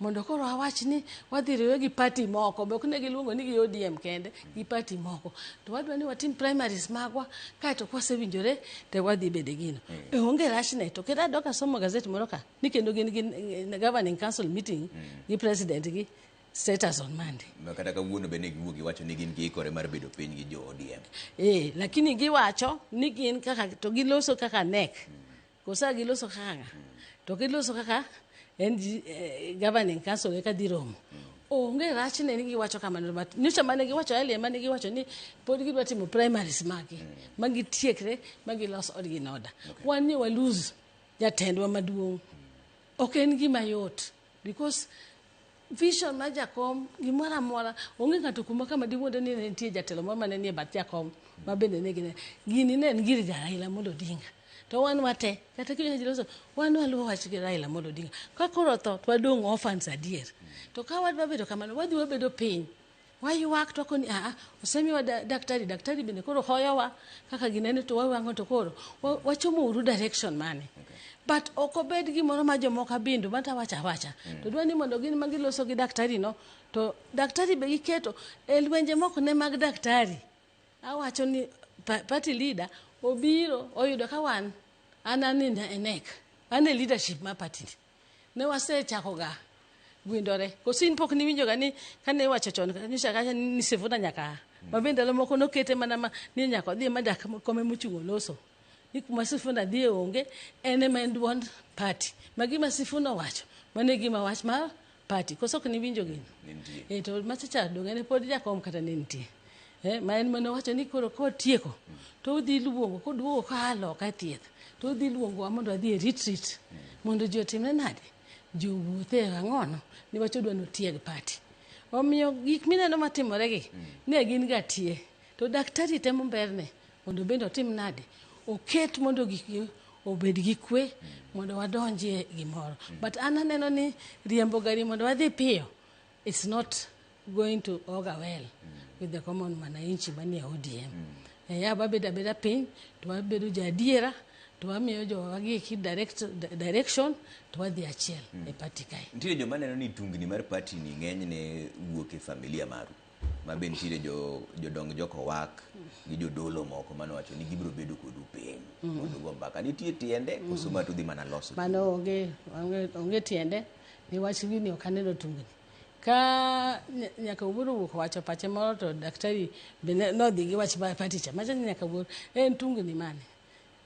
S27: mondo koro awach ni wadhi riwe gi party moko be ok ne giluongo ni gi ODM kende, gi party moko to wadwa ni watim primaries magwa kaeto kwasewinjore to wadhi bede gino. Onge rachne to kendo adok asomo gazet moro ka ni kendo gin gi governing council meeting gi president gi status on Monday.
S1: Ma kata kawuono be ne giwuok giwacho ni gin giikore mar bedo piny gi jo ODM.
S27: Lakini giwacho ni gin kaka to giloso kaka NEC. Kosa giloso kaka ng'a? To giloso kaka NG, governing council eka dhi romo. Onge rachne ni giwacho kamano, but nyocha mane giwacho earlier, mane giwacho ni pod gidwa timo primaries magi ma gitiekre ma gilos odgi in order. Wan ni wa lose jatendwa maduong'. Ok en gima yot because vision mar jakom gimoro amora onge ng'ato kuma kama diwuonde ni ne nitie jatelo moro mane nie bath jakom ma bende ne gine gini ne en gir Raila Amolo Odinga to wan wate kata kiwinjo ji loso wan waluwo wach gi Raila Amolo Odinga. Ka koro otho to wadong' orphans adier. To ka wadwa bedo kamano, wadhi wabedo piny, waywak to wakoni aa osemiwa daktari, daktari bende koro hoyowa kaka ginene to wawang'o to koro wachomo uru direction mane. But ok obed gimoro ma jomoko abindo mata wacho awacha. To dwa ni mondo gin ma giloso gi daktari no, to daktari be giketo e lwenje moko ne mag daktari. Awacho ni party leader obiro oyudo ka wan an e NEC, an e leadership mar party ni. Ne wasechako ga gwindore. Koso in pok niwinjo ga ni kane iwacho chon nyocha kacha ni Sifuna nyaka a. Ma be ndalo moko nokete mana ma ni nyaka odhi ema dak kome mochung'o loso. Ni kuma Sifuna dhiye onge, en ema en duond party. Ma gima Sifuna owacho, mano e gima wach mar party. Koso ok niwinjo gino?
S1: Nitie.
S27: To macha cha donge ne pod jakom kata ne nitie. Ma en mane owacho ni koro kotieko to odhi luongo koduogo koa loka e thieth to odhi luongowa mondo wadhi e retreat mondo ji otimre nade, ji owuothe e ang'ono niwach odwa ni otieg party. Omiyo gik mineno matimore gi ne gin ga tie to daktari temo berne mondo bende otim nade, oket mondo gik obed gi kwe mondo wadonjie gimoro. But an aneno ni riembo gari mondo wadhi piyo, it's not going to augur well with the common mwananchi manie ODM. Ya wabedo abeda piny to wabedo jo adiera to wamiyo jowa gieki direction to wadhi achiel e party kae.
S1: Nitiere joma neno ni tungni mar party ni ng'enyne wuok e familia maru. Ma be nitiere jo jodong jokowak gi jodolo moko manowacho ni gibiro bedo kodu piny mondo ugo mbaka. Nitie tiende koso ma tudhi mana loso?
S27: Mano onge tiende niwach gini ok aneno tungni. Ka nyaka Wuoro owuok owacho pache moro to daktari be nodhi gi wach mar party cha. Macha ni nyaka Wuoro en tungni mane?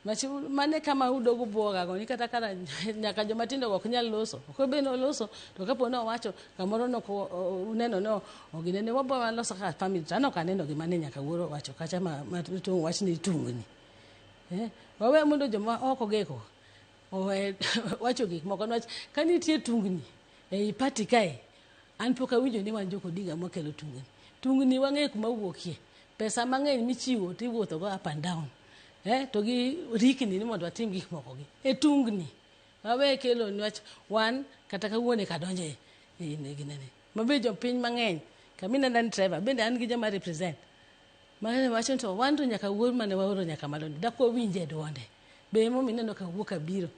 S27: Mach mane kama udogo buoga go ni kata kara nyaka joma tindo go ok nyal loso. Ok obe noloso to kapo ni owacho kamoro nok uneno no oginene wabo waloso kaka family to an ok aneno gima ne nyaka Wuoro owacho kacha ma tung wach ni tungni. Wawe mondo joma oko geko owe wacho gik moko niwach ka nitie tungni ei party kae an pok awinjo ni wan jok Odinga mwakelo tungni. Tungni wang'eyo kuma wuokie. Pesa mang'eny michiwo tiwuotho go up and down. To gi rikni ni mondo watim gik moko gi. E tungni. Wawe kelo niwach wan kata kawuono eka donje e ginene. Mabe jopiny mang'eny kaminena ni Trevor bende an gi joma represent. Mane wacho to wan to nyaka wuor mane waoro nyaka malo ni dak wawinje duonde. Be emomiyo ineno ka wuok abiro.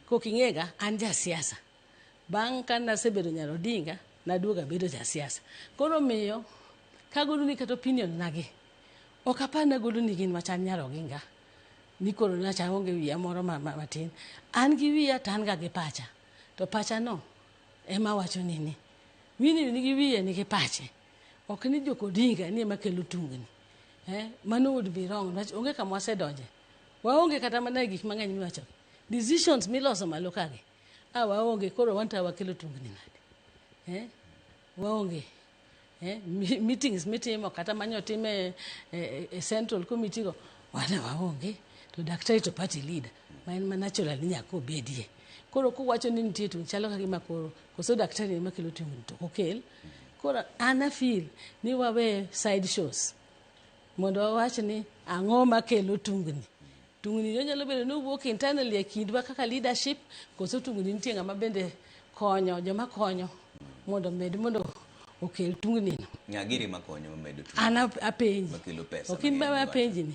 S27: Kok ing'ega an ja siasa. Bang' ka nasebedo nyar Odinga naduogo abedo ja siasa. Koro miyo kagolo ni kata opinion nagi ok apar nagolo ni gin wach an nyar Oginga ni koro nacha aonge wiya moro matin. An gi wiya to an ga gi pacha. To pacha no ema wacho ni Winnie nigi wiye nigi pache. Ok ni jok Odinga ni ema kelo tungni. Mano would be wrong. Niwach onge kama wasedonje. Waonge kata mana e gik mang'eny miwacho. Decisions miloso malo kagi. A waonge koro wan to wakelo tungni nade? Eh? Waonge. Eh? Meetings mitimo kata manyo time e Central Committee go wan waonge. To daktari to party leader ma en ma natural ni nyaka obedie. Koro kuwacho ni nitie tungni chalo ka gima koro koso daktari ema kelo tungni to ok okel. Koro an a feel ni wawe side shows mondo wawach ni ang'o makelo tungni. Tungni onyalo bedo ni owuok internally e kindwa kaka leadership koso tungni nitie ng'ama bende konyo joma konyo mondo med mondo okel tungni no.
S1: Ng'a giri makonyo mamedo tungni?
S27: An apenji.
S1: Makelo pesa.
S27: Ok in
S1: mang'eny
S27: ba
S1: miwacho.
S27: apenji ni.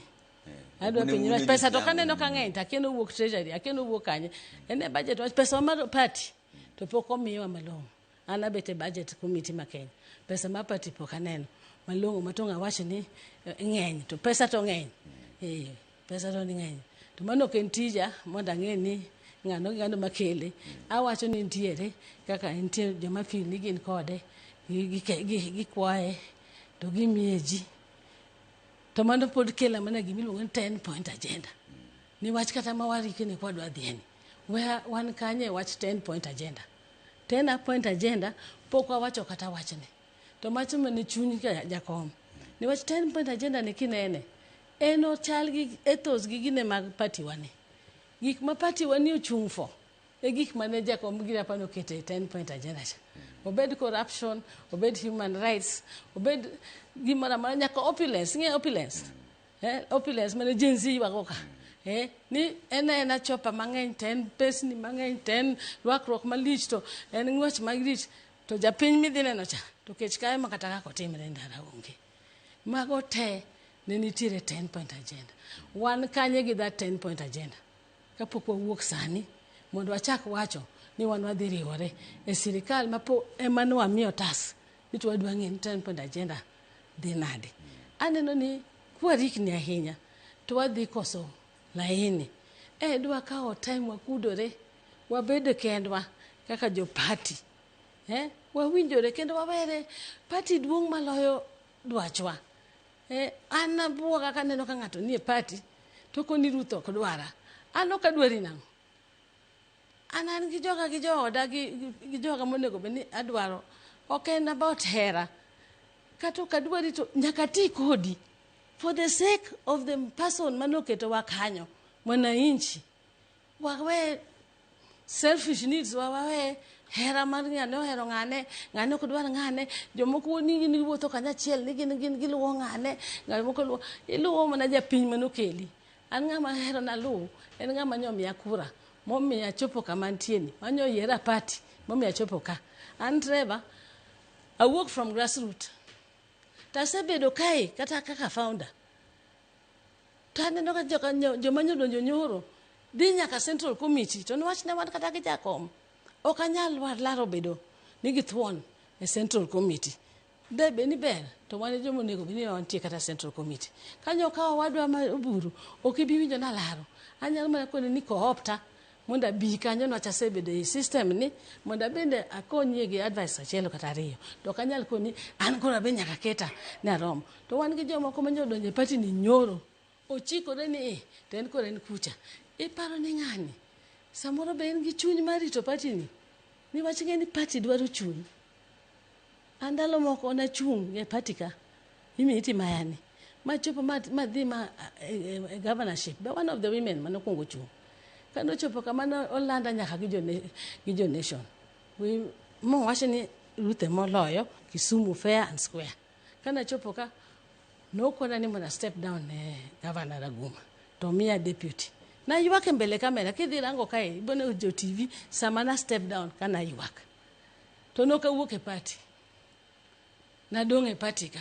S27: Adwa
S1: Une
S27: penji
S1: une
S27: wach pesa to
S1: josiasa
S27: kaneno ka ng'eny to akia ni owuok treasury akia ni owuok kanye. En e budget wach pesa mar party to pok omiwa malong'o. An abet e budget committee ma Kenya. Pesa mar party pok aneno malong'o ma tong' awach ni ng'eny to pesa to ng'eny. Eh, pesa to ni ng'eny. To mano ok en tija mondo ang'e ni ng'ano gi ng'ano makele. Awacho ni nitiere kaka nitie joma feel ni gin kode gikwaye to gimiye ji. To mano pod kela mana gimiluongo ni 10 point agenda. Niwach kata ma warikni kwadwa dhieni. Where wan kanye e wach 10 point agenda. 10 point agenda pok wawacho kata wachne. To macho mana chuny ka jakom. Niwach 10 point agenda ni kinene, en ochal gi ethos gi gine mag party wani. Gik ma party wani ochung' for e gik mane jakom gira pano okete e 10 point agenda cha. Obed corruption, obed human rights, obed gimoro amora nyaka opulence, ing'e opulence? Eh, opulence mane Gen Z ywago ka. Eh, ni en aena chopa mang'eny to en pesni mang'eny to en rwakruok malich to en ng'wech malich to japiny midhi neno cha to kech kaye ma kata kaka otimre e ndara onge. Mago te ne nitiere 10 point agenda. Wan kanye gi that 10 point agenda? Kapok wawuok sani mondo wachak wacho ni wan wadhi riwore e sirikal ma po ema ne wamiyo task ni to wadwa ng'e ni 10 point agenda dhi nade. Aneno ni kwarikni ahinya to wadhi koso laini. E dwa kawo time wakudore wabed kendwa kaka jo party. Eh, wawinjore kendo wawere party duong' maloyo dwachwa. Eh, an abuoga kaneno ka ng'ato nie party to koni Ruth ok dwara. An ok adwari nang'o? An gi joga gi jooda gi joga monego bed ni adwaro. Ok en about hera. Kata ok adwari to nyaka ti kodi. For the sake of the person manoketowa kanyo, mwananchi. Wawe selfish needs wa wawe hera mar ng'ane ohero ng'ane, ng'ane ok dwar ng'ane, jomoko ni gin giwuotho kanyachiel ni gin giluwo ng'ane, ng'ane moko luwo, iluwo mana japiny manokeli. An ng'ama ahero naluw, en ng'ama nyomiya kura, momiyo achopo kama antie ni, manyo yiera party, momiyo achopo ka. An Trevor, awuok from grassroot. To asebedo kae kata kaka founder. To aneno ka joma nyodonjo nyoro dhi nyaka Central Committee to niwach ne wan kata gi jakom. Ok anyal laro bedo ni githuon e Central Committee. De be ni ber to wan e joma onego bed ni wantie kata Central Committee. Kanyo ka owadwa ma Oburu ok ibi winjo nalaro. Anyalo mana kone ni co-opta mondo abi kanyo niwach asebedo e system ni mondo abende akonyie gi advice achiel kata ariyo. To ok anyal koni an koro abe nyaka keta ni arom. To wan gi jomoko ma nyodonjo e party ni nyoro. Ochikore ni e to en koro en kucha. Iparo ni ng'ani samoro be en gi chuny mar rito party ni. Niwach ing'e ni party dwaro chuny. An ndalo moko nachung' e party ka imiti mayani machopo madhi ma e governorship be one of the women manokwongo chung'. Kanochopo kama ne olanda nyaka gi jo nation. Mowacho ni Ruth emoloyo Kisumu fair and square. Kanachopo ka nokona ni mondo a step down ne Governor Raguma to miya deputy. Naywak e mbele kamera kidhi rango kae iboneno jo TV sama na step down kana ywak. To nok awuok e party. Nadong' e party ka.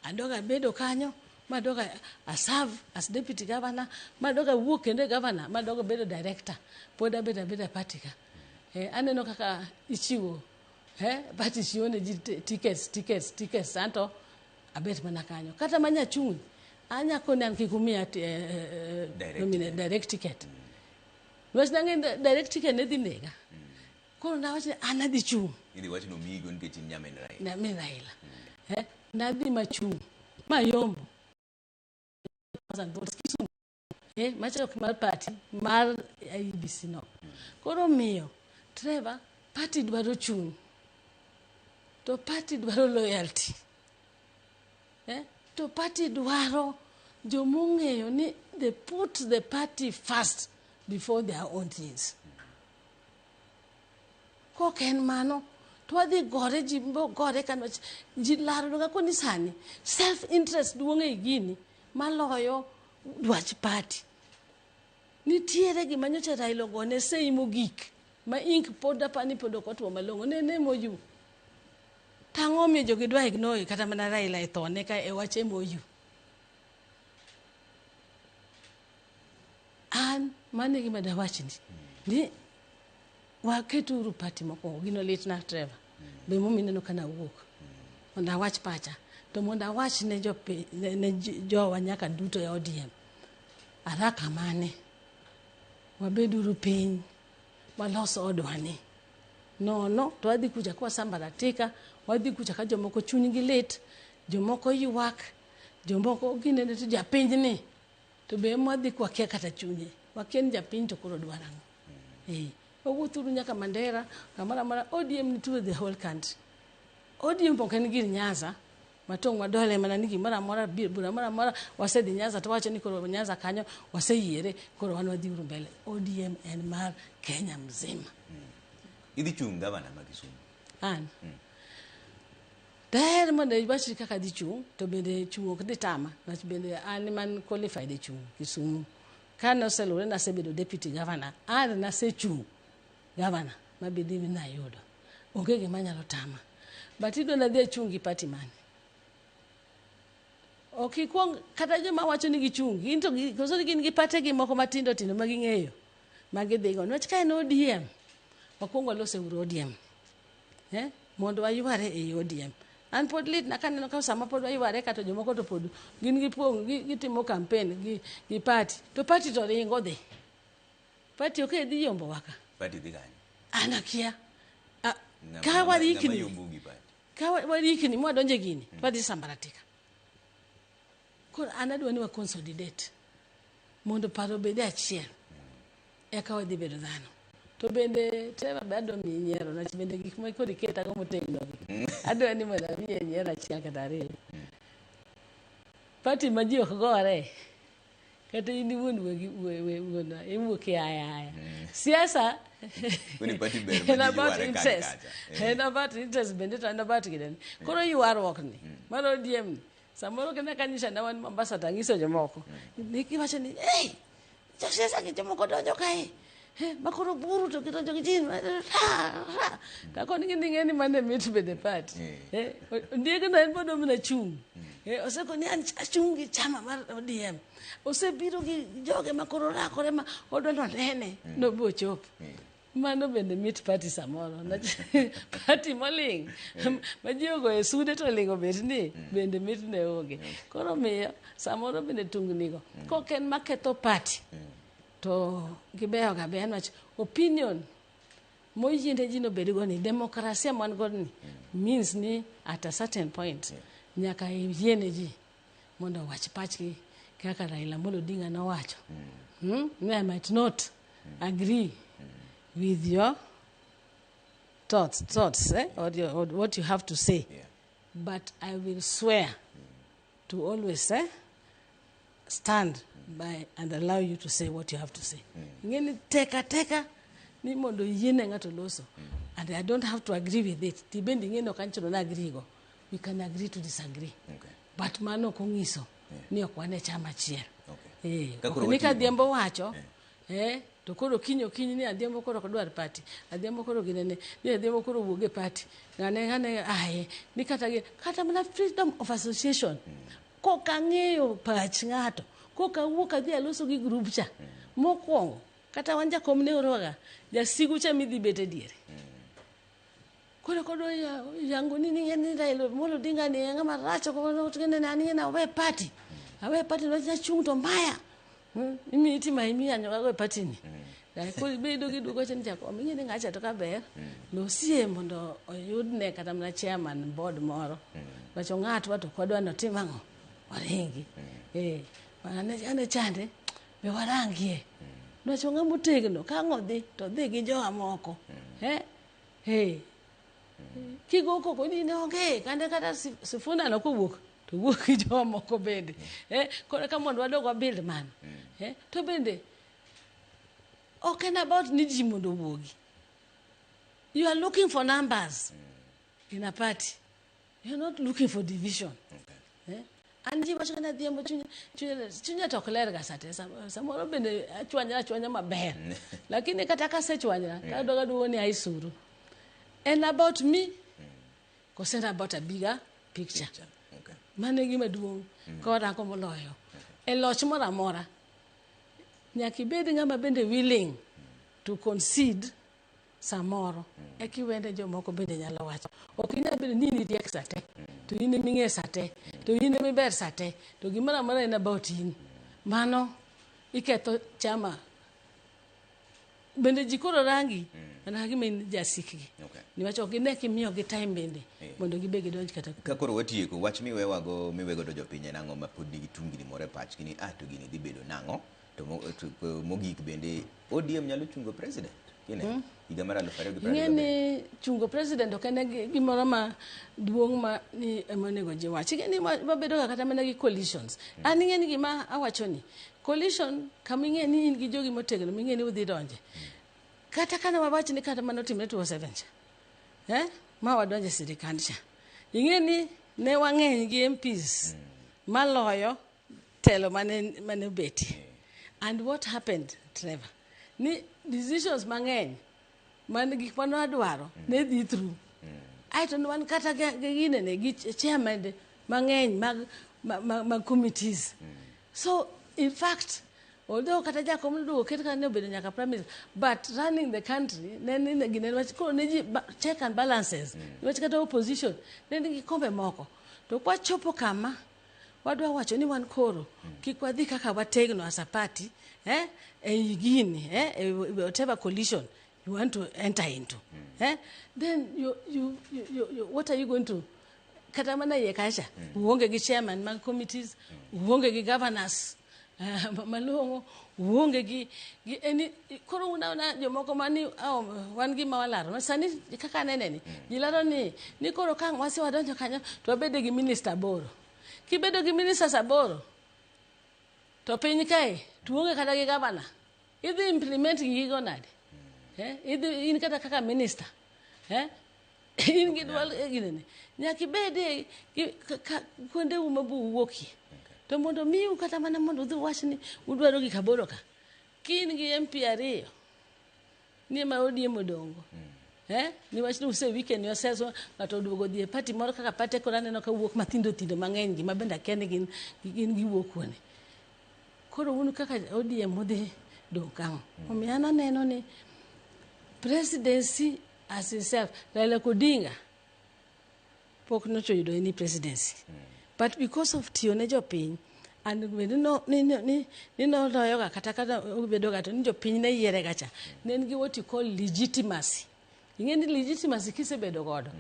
S27: Adog abedo kanyo madog a serve as deputy governor madog awuok kendo e governor madog abedo director. Pod abedo abeda e party ka. Aneno kaka ichiwo party chiwo ne ji tickets tickets tickets anto abet mana kanyo. Kata manyachung' anya koni an kik umiya direct ticket. Niwach nang'e ni direct ticket ne dhi nega. Koro nawacho ni an adhi chung'.
S1: Idhi wach ni omiyigo nikech in nyamin Raila.
S27: Nyamin Raila. Nadhi machung' mayombo. Votes Kisumu. Macha ok mar party mar IEBC no. Koro miyo Trevor, party dwaro chuny. To party dwaro loyalty. Eh? To party dwaro jomong'eyo ni they put the party first before their own things. Kok en mano, to wadhi gore ji gore ka ji laro ga koni sani self interest duong' ei gini maloyo dwach party. Nitiere gima nyocha Raila ogone sei mogik ma ink pod apani pod ok otuo malong'o ne en MOU. Tang'o miyo jogi dwa ignore kata mana Raila e thone ka e wach MOU. An mano e gima dawachni ni waketuru party mokwongo gino litna Trevor. Be momiyo ineno ka nawuok mondo awach pacha to mondo awach ne jopi, ne jowa nyaka duto e ODM. Haraka mane wabeduru piny walos odwani nono to wadhi kucha kwa sambaratika wadhi kucha ka jomoko chunygi lit jomoko ywak jomoko ginene to japinyni to be ema wadhi kwakia kata chunye wakia ni japiny to koro dwaro ang'o. Wawuothuru nyaka Mandera kamoro amora ODM nitie the whole country. ODM ok en gir Nyanza matong' wadole mana ni gimoro amora bura moro amora wasedhi Nyanza to wawacho ni koro Nyanza kanyo waseyiere koro wan wadhi uru mbele. ODM en mar Kenya mzima.
S1: Idhi chung' gavana ma Kisumu.
S27: An daher mondo iwachni kaka adhi chung' to bende chung' ok dhi tama niwach bende an man qualified e chung' Kisumu. Kane oselure nasebedo deputy governor an nasechung' governor mabende nayudo. Onge gima nyalo tama. But idwa nadhi achung' gi party mane? Ok ikuong kata joma wacho ni gichung' gin to koso gin gi pate gi moko matindo tindo ma ging'eyo ma gidhigo. Niwach ka en ODM, wakuong walose uru ODM. Mondo wayware ei ODM. An pod litna kaneno ka sama pod wayware ka to jomoko to pod gin gipuong' gitimo campaign gi party to party to ringo dhi. Party ok dhi yombo wa ka.
S1: Party dhi kanye?
S27: An akia. Ka warikni ka warikni mwadonje gini wadhi sambaratika. Koro an adwa ni wa consolidate mondo paro obed achiel eka wadhi bedo dhano. To bende Trevor be adwa miyi nyiero niwach bende gik ma koro iketago motegno gi. Adwa ni mondo amiye nyiero achiel kata ariyo. Party ma ji ok gore kata in iwuon wuon iwuok aya aya. Siasa en about interest. En about interest bende to en about ginene. Koro ywaruok ni mar ODM ni samoro kata kanyocha ne wan Mombasa to ang'iso jomoko. Giwacho ni hey, josiasa gi jomoko donjo kae. Makoro buru to gidonjo gi ji. Takonigi ni ing'e ni mano e mit bende party. Ondiegno en pod omna chung'. Osekoni an achung' gi chama mar ODM. Osebiro gi joge makoro rakore ma odwa nonene nobo ochopo. Mano bende mit party samoro. Party moling' ma ji ogoye sude to oling' obet ni bende mit ne onge. Koro miyo samoro bende tungni go kok en maketho party to gibeyo ga abeya niwach opinion moyiene ji nobedgo ni demokrasia ma wan godo ni means ni at a certain point nyaka iyiene ji mondo owach pachgi kaka Raila Amolo Odinga nowacho. Ni I might not agree with your thoughts or what you have to say. But I will swear to always stand by and allow you to say what you have to say. Ing'eni teka teka ni mondo yiene ng'ato loso. And I don't have to agree with it. Tibende ing'eni ok anchuno na agree go. We can agree to disagree. But mano ok ong'iso ni ok wan e chama achiel. Ok ni ka Adhiambo wacho to koro kiny okinyi ni Adhiambo koro ok dwar party. Adhiambo koro ginene ni Adhiambo koro wuog e party. Ng'ane ng'ane aye ni kata gi kata mana freedom of association. Kok ang'eyo pach ng'ato, kok awuok adhi aloso gi group cha. Mokwongo kata wan jakom ne oroga jasigu cha midhi bet e diere. Koro kodwa yango ni ni Raila Amolo Odinga ni ng'ama rach ok ni awe party. Awe party niwach achung' to maya. Imiyi timo imiyanyo go e party ni. Koro ibedo gi duoko ni jakom ing'e ni ng'acha to kaber losie mondo oyudne kata mana chairman board moro. Wacho ng'atwa to ok wadwa ni otim ang'o? Oringi. Ane chande be warangie. Niwach ng'ama otegno ka ang' odhi to odhi gi jowa moko. Eh? Hey. Kigo koko ni ne onge kande kata Sifuna no kowuok to wuok gi jomoko bende. Eh, koro ka mondo wadog wabuild mano. Eh, to bende ok en about ni ji mondo owuogi. You are looking for numbers in a party. You are not looking for division. Eh? An ji wacho kana dhiambo chunya to ok ler ga sate. Samoro bende achwanyra achwanya maber. Lakini kata kasechwanyra, yeah, aduogo ni aisuru. En about me, kose en about a bigger picture. Mano e gima duong' ka warango moloyo. E loch moro amora, nyaka ibed ng'ama bende willing to concede samoro eka iwene jomoko bende nyalo wacho. Ok inyal bedo ni in iriek sate, to in ema ing'e sate, to in ema iber sate, to gimoro amora en about in. Mano iketho chama. Bende ji koro rangi mana ka gima in jasikgi. Niwach ok gine kimiyogi time bende mondo gibe gidonj kata
S1: Ka koro watieko, wach miwewago miwegodo jopiny en ang'o ma pod nigi tungni moro e pachgi ni ah to gini dhi bedo nang'o? To mogik bende ODM nyalo chungo president? Kineno higa mar 2027.
S27: Ing'e ni chungo president ok en gimoro ma duong' ma ni ema onego ji wach. Ing'e ni wabedo ga kata mana gi coalitions. An ing'e ni gima awacho ni coalition kama ing'e ni in gi jogi motegno ming'e ni udhi donje. Kata kane wawach ni kata mane otimre 2007 cha. Ma wadonje sirikand cha. Ing'e ni ne wang'eny gi MPs maloyo telo mane obetie. And what happened, Trevor? Ni decisions mang'eny man gik mane wadwaro ne dhi through. Aeto ne wan kata gi ginene gi chairman mang'eny mag committees. So in fact, although kata jakom noduogo ket kata ne obedo nyaka prime minister, but running the country ne ni gine wach koro ne ji check and balances. Niwach kata opposition ne nigi kombe moko. To kwachopo kama wadwa wacho ni wan koro kik wadhi kaka wategno as a party ei gini whatever coalition you want to enter into then you, what are you going to kata mana iye kacha uonge gi chairman mag committees, uonge gi governors malong'o, uonge gi any koro unaona jomoko mani oh, wan gi ma walaro sani kaka anene ni ji laro ni koro ka ang' wase wadonjo kanyo to wabede gi minister 8. Kibedo gi ministers 8 to piny kae to uonge kata gi governor, idhi implement gigo nade? Idhi in kata kaka minister in gi dwol ginene nyaka ibede kuondeu ma buwuokie to mondo miu kata mana mondo udhi uwach ni udwaro gik 8 ka kin gi MP 2 ni ema ODM odongo niwach ni use weaken yourselves ng'ato oduogo dhi e party moro kaka party koro aneno ka wuok mathindo thindo mang'eny gi ma bende akia ni gin giwuok kuone koro un kaka ODM udhi dong' kang'o. Omiyo an aneno ni presidency as itself, Raila Odinga pok nocho yudo any presidency, but because of tiyo ne jopiny and bende ni noloyoga kata obedo ga to ni jopiny ne yiere ga cha ne en gi what you call legitimacy. Ing'e ni legitimacy kisebedo godo,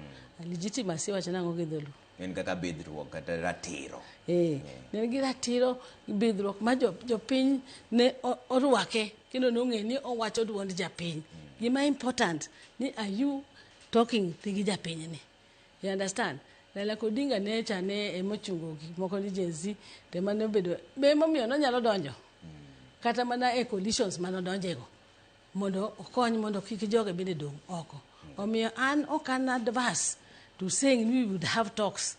S27: legitimacy iwacho nang'o gi dholuo?
S1: En kaka bidhruok kata ratiro.
S27: Ne en gi ratiro bidhruok ma jopiny ne orwake kendo nong'e ni owacho duond japiny. Gima important ni are you talking gi japiny ni? You understand? Raila Odinga ne cha ne emochungo gik moko ni Gen Z to ema ne obedo be emomiyo nonyalo donjo kata mana e coalitions manodonjego mondo okony mondo kik joge bende dong' oko. Omiyo an ok an adverse to saying we would have talks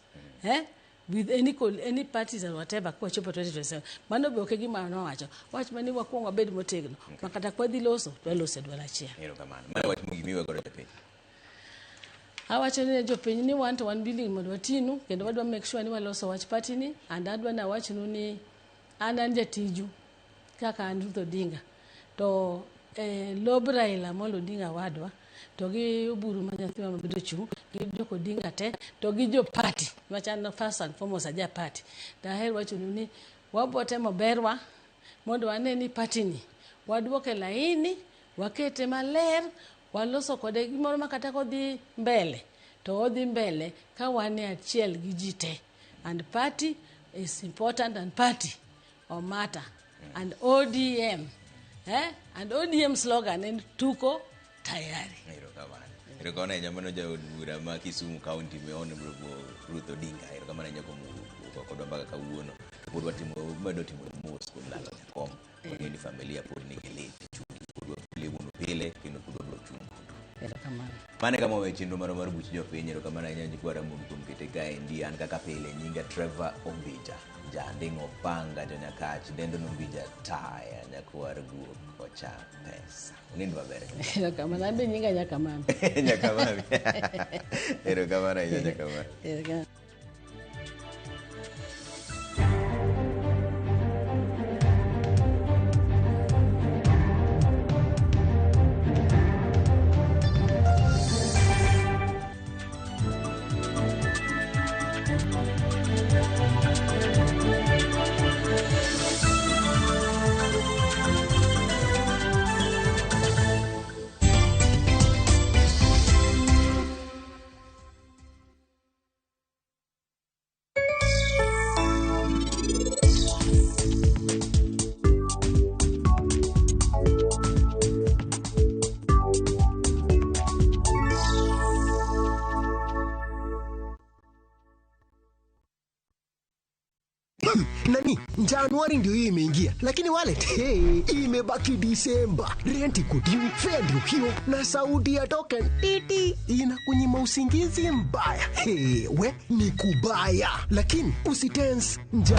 S27: with any parties or whatever kwachopo 2027. Mano be ok e gima nowacho. Wach mani wakwong wabed motegno ma kata kwadhi loso to waloso e duol achiel.
S1: Erokamano. Mano wach mogik miwe godo jopiny.
S27: Awacho ne jopiny ni wan to wan willing mondo watinu kendo wadwa make sure ni waloso wach party ni and adwa ni awachnu ni an jatiju kaka an Ruth Odinga to lob Raila Amolo Odinga wadwa to gi Oburu ma nyathiwa mabedo chung' gi jok Odinga te to gi jo party niwach an first and foremost aja party. Daher wachonu ni wabo temo berwa mondo wane ni party ni waduoke laini, wakete maler, waloso kode gimoro ma kata kodhi mbele to odhi mbele ka wan e achiel gi ji te. And party is important and party o matter and ODM and ODM slogan en tuko
S25: Tayari.
S1: Erokamano. Erokamano ahinya mano jaod bura ma Kisumu County me Honorable Ruth Odinga. Erokamano ahinya kuom wuok kodwa mbaka kawuono. Pod watimo medo timo mos kuom lalo jakom. Wang'eyo ni familia pod nigi lit e chuny. Pod walemonu pile kendo pod wabiro chung' kodu.
S27: Erokamano.
S1: Mano e kama wawe chenro marwa mar buch jopiny. Erokamano ahinya nyikwa Ramogi kuom kete kaendi. An kaka pile nyinga Trevor Ombija. Janding' Opanga jonyakach dendo nombija taya nyakwar guok ocha pesa. Unind maber.
S27: Erokamano. An be nyinga Nyakamami.
S1: Nyakamami. Erokamano ahinya Nyakamami.
S27: Erokamano.
S5: Nani, Januari ndio hiyo imeingia, lakini wallet hey, imebaki Disemba. Rent iko due, fare ndio hiyo, na sauti ya token titi inakunyima usingizi mbaya. Hey, we ni kubaya, lakini usitense.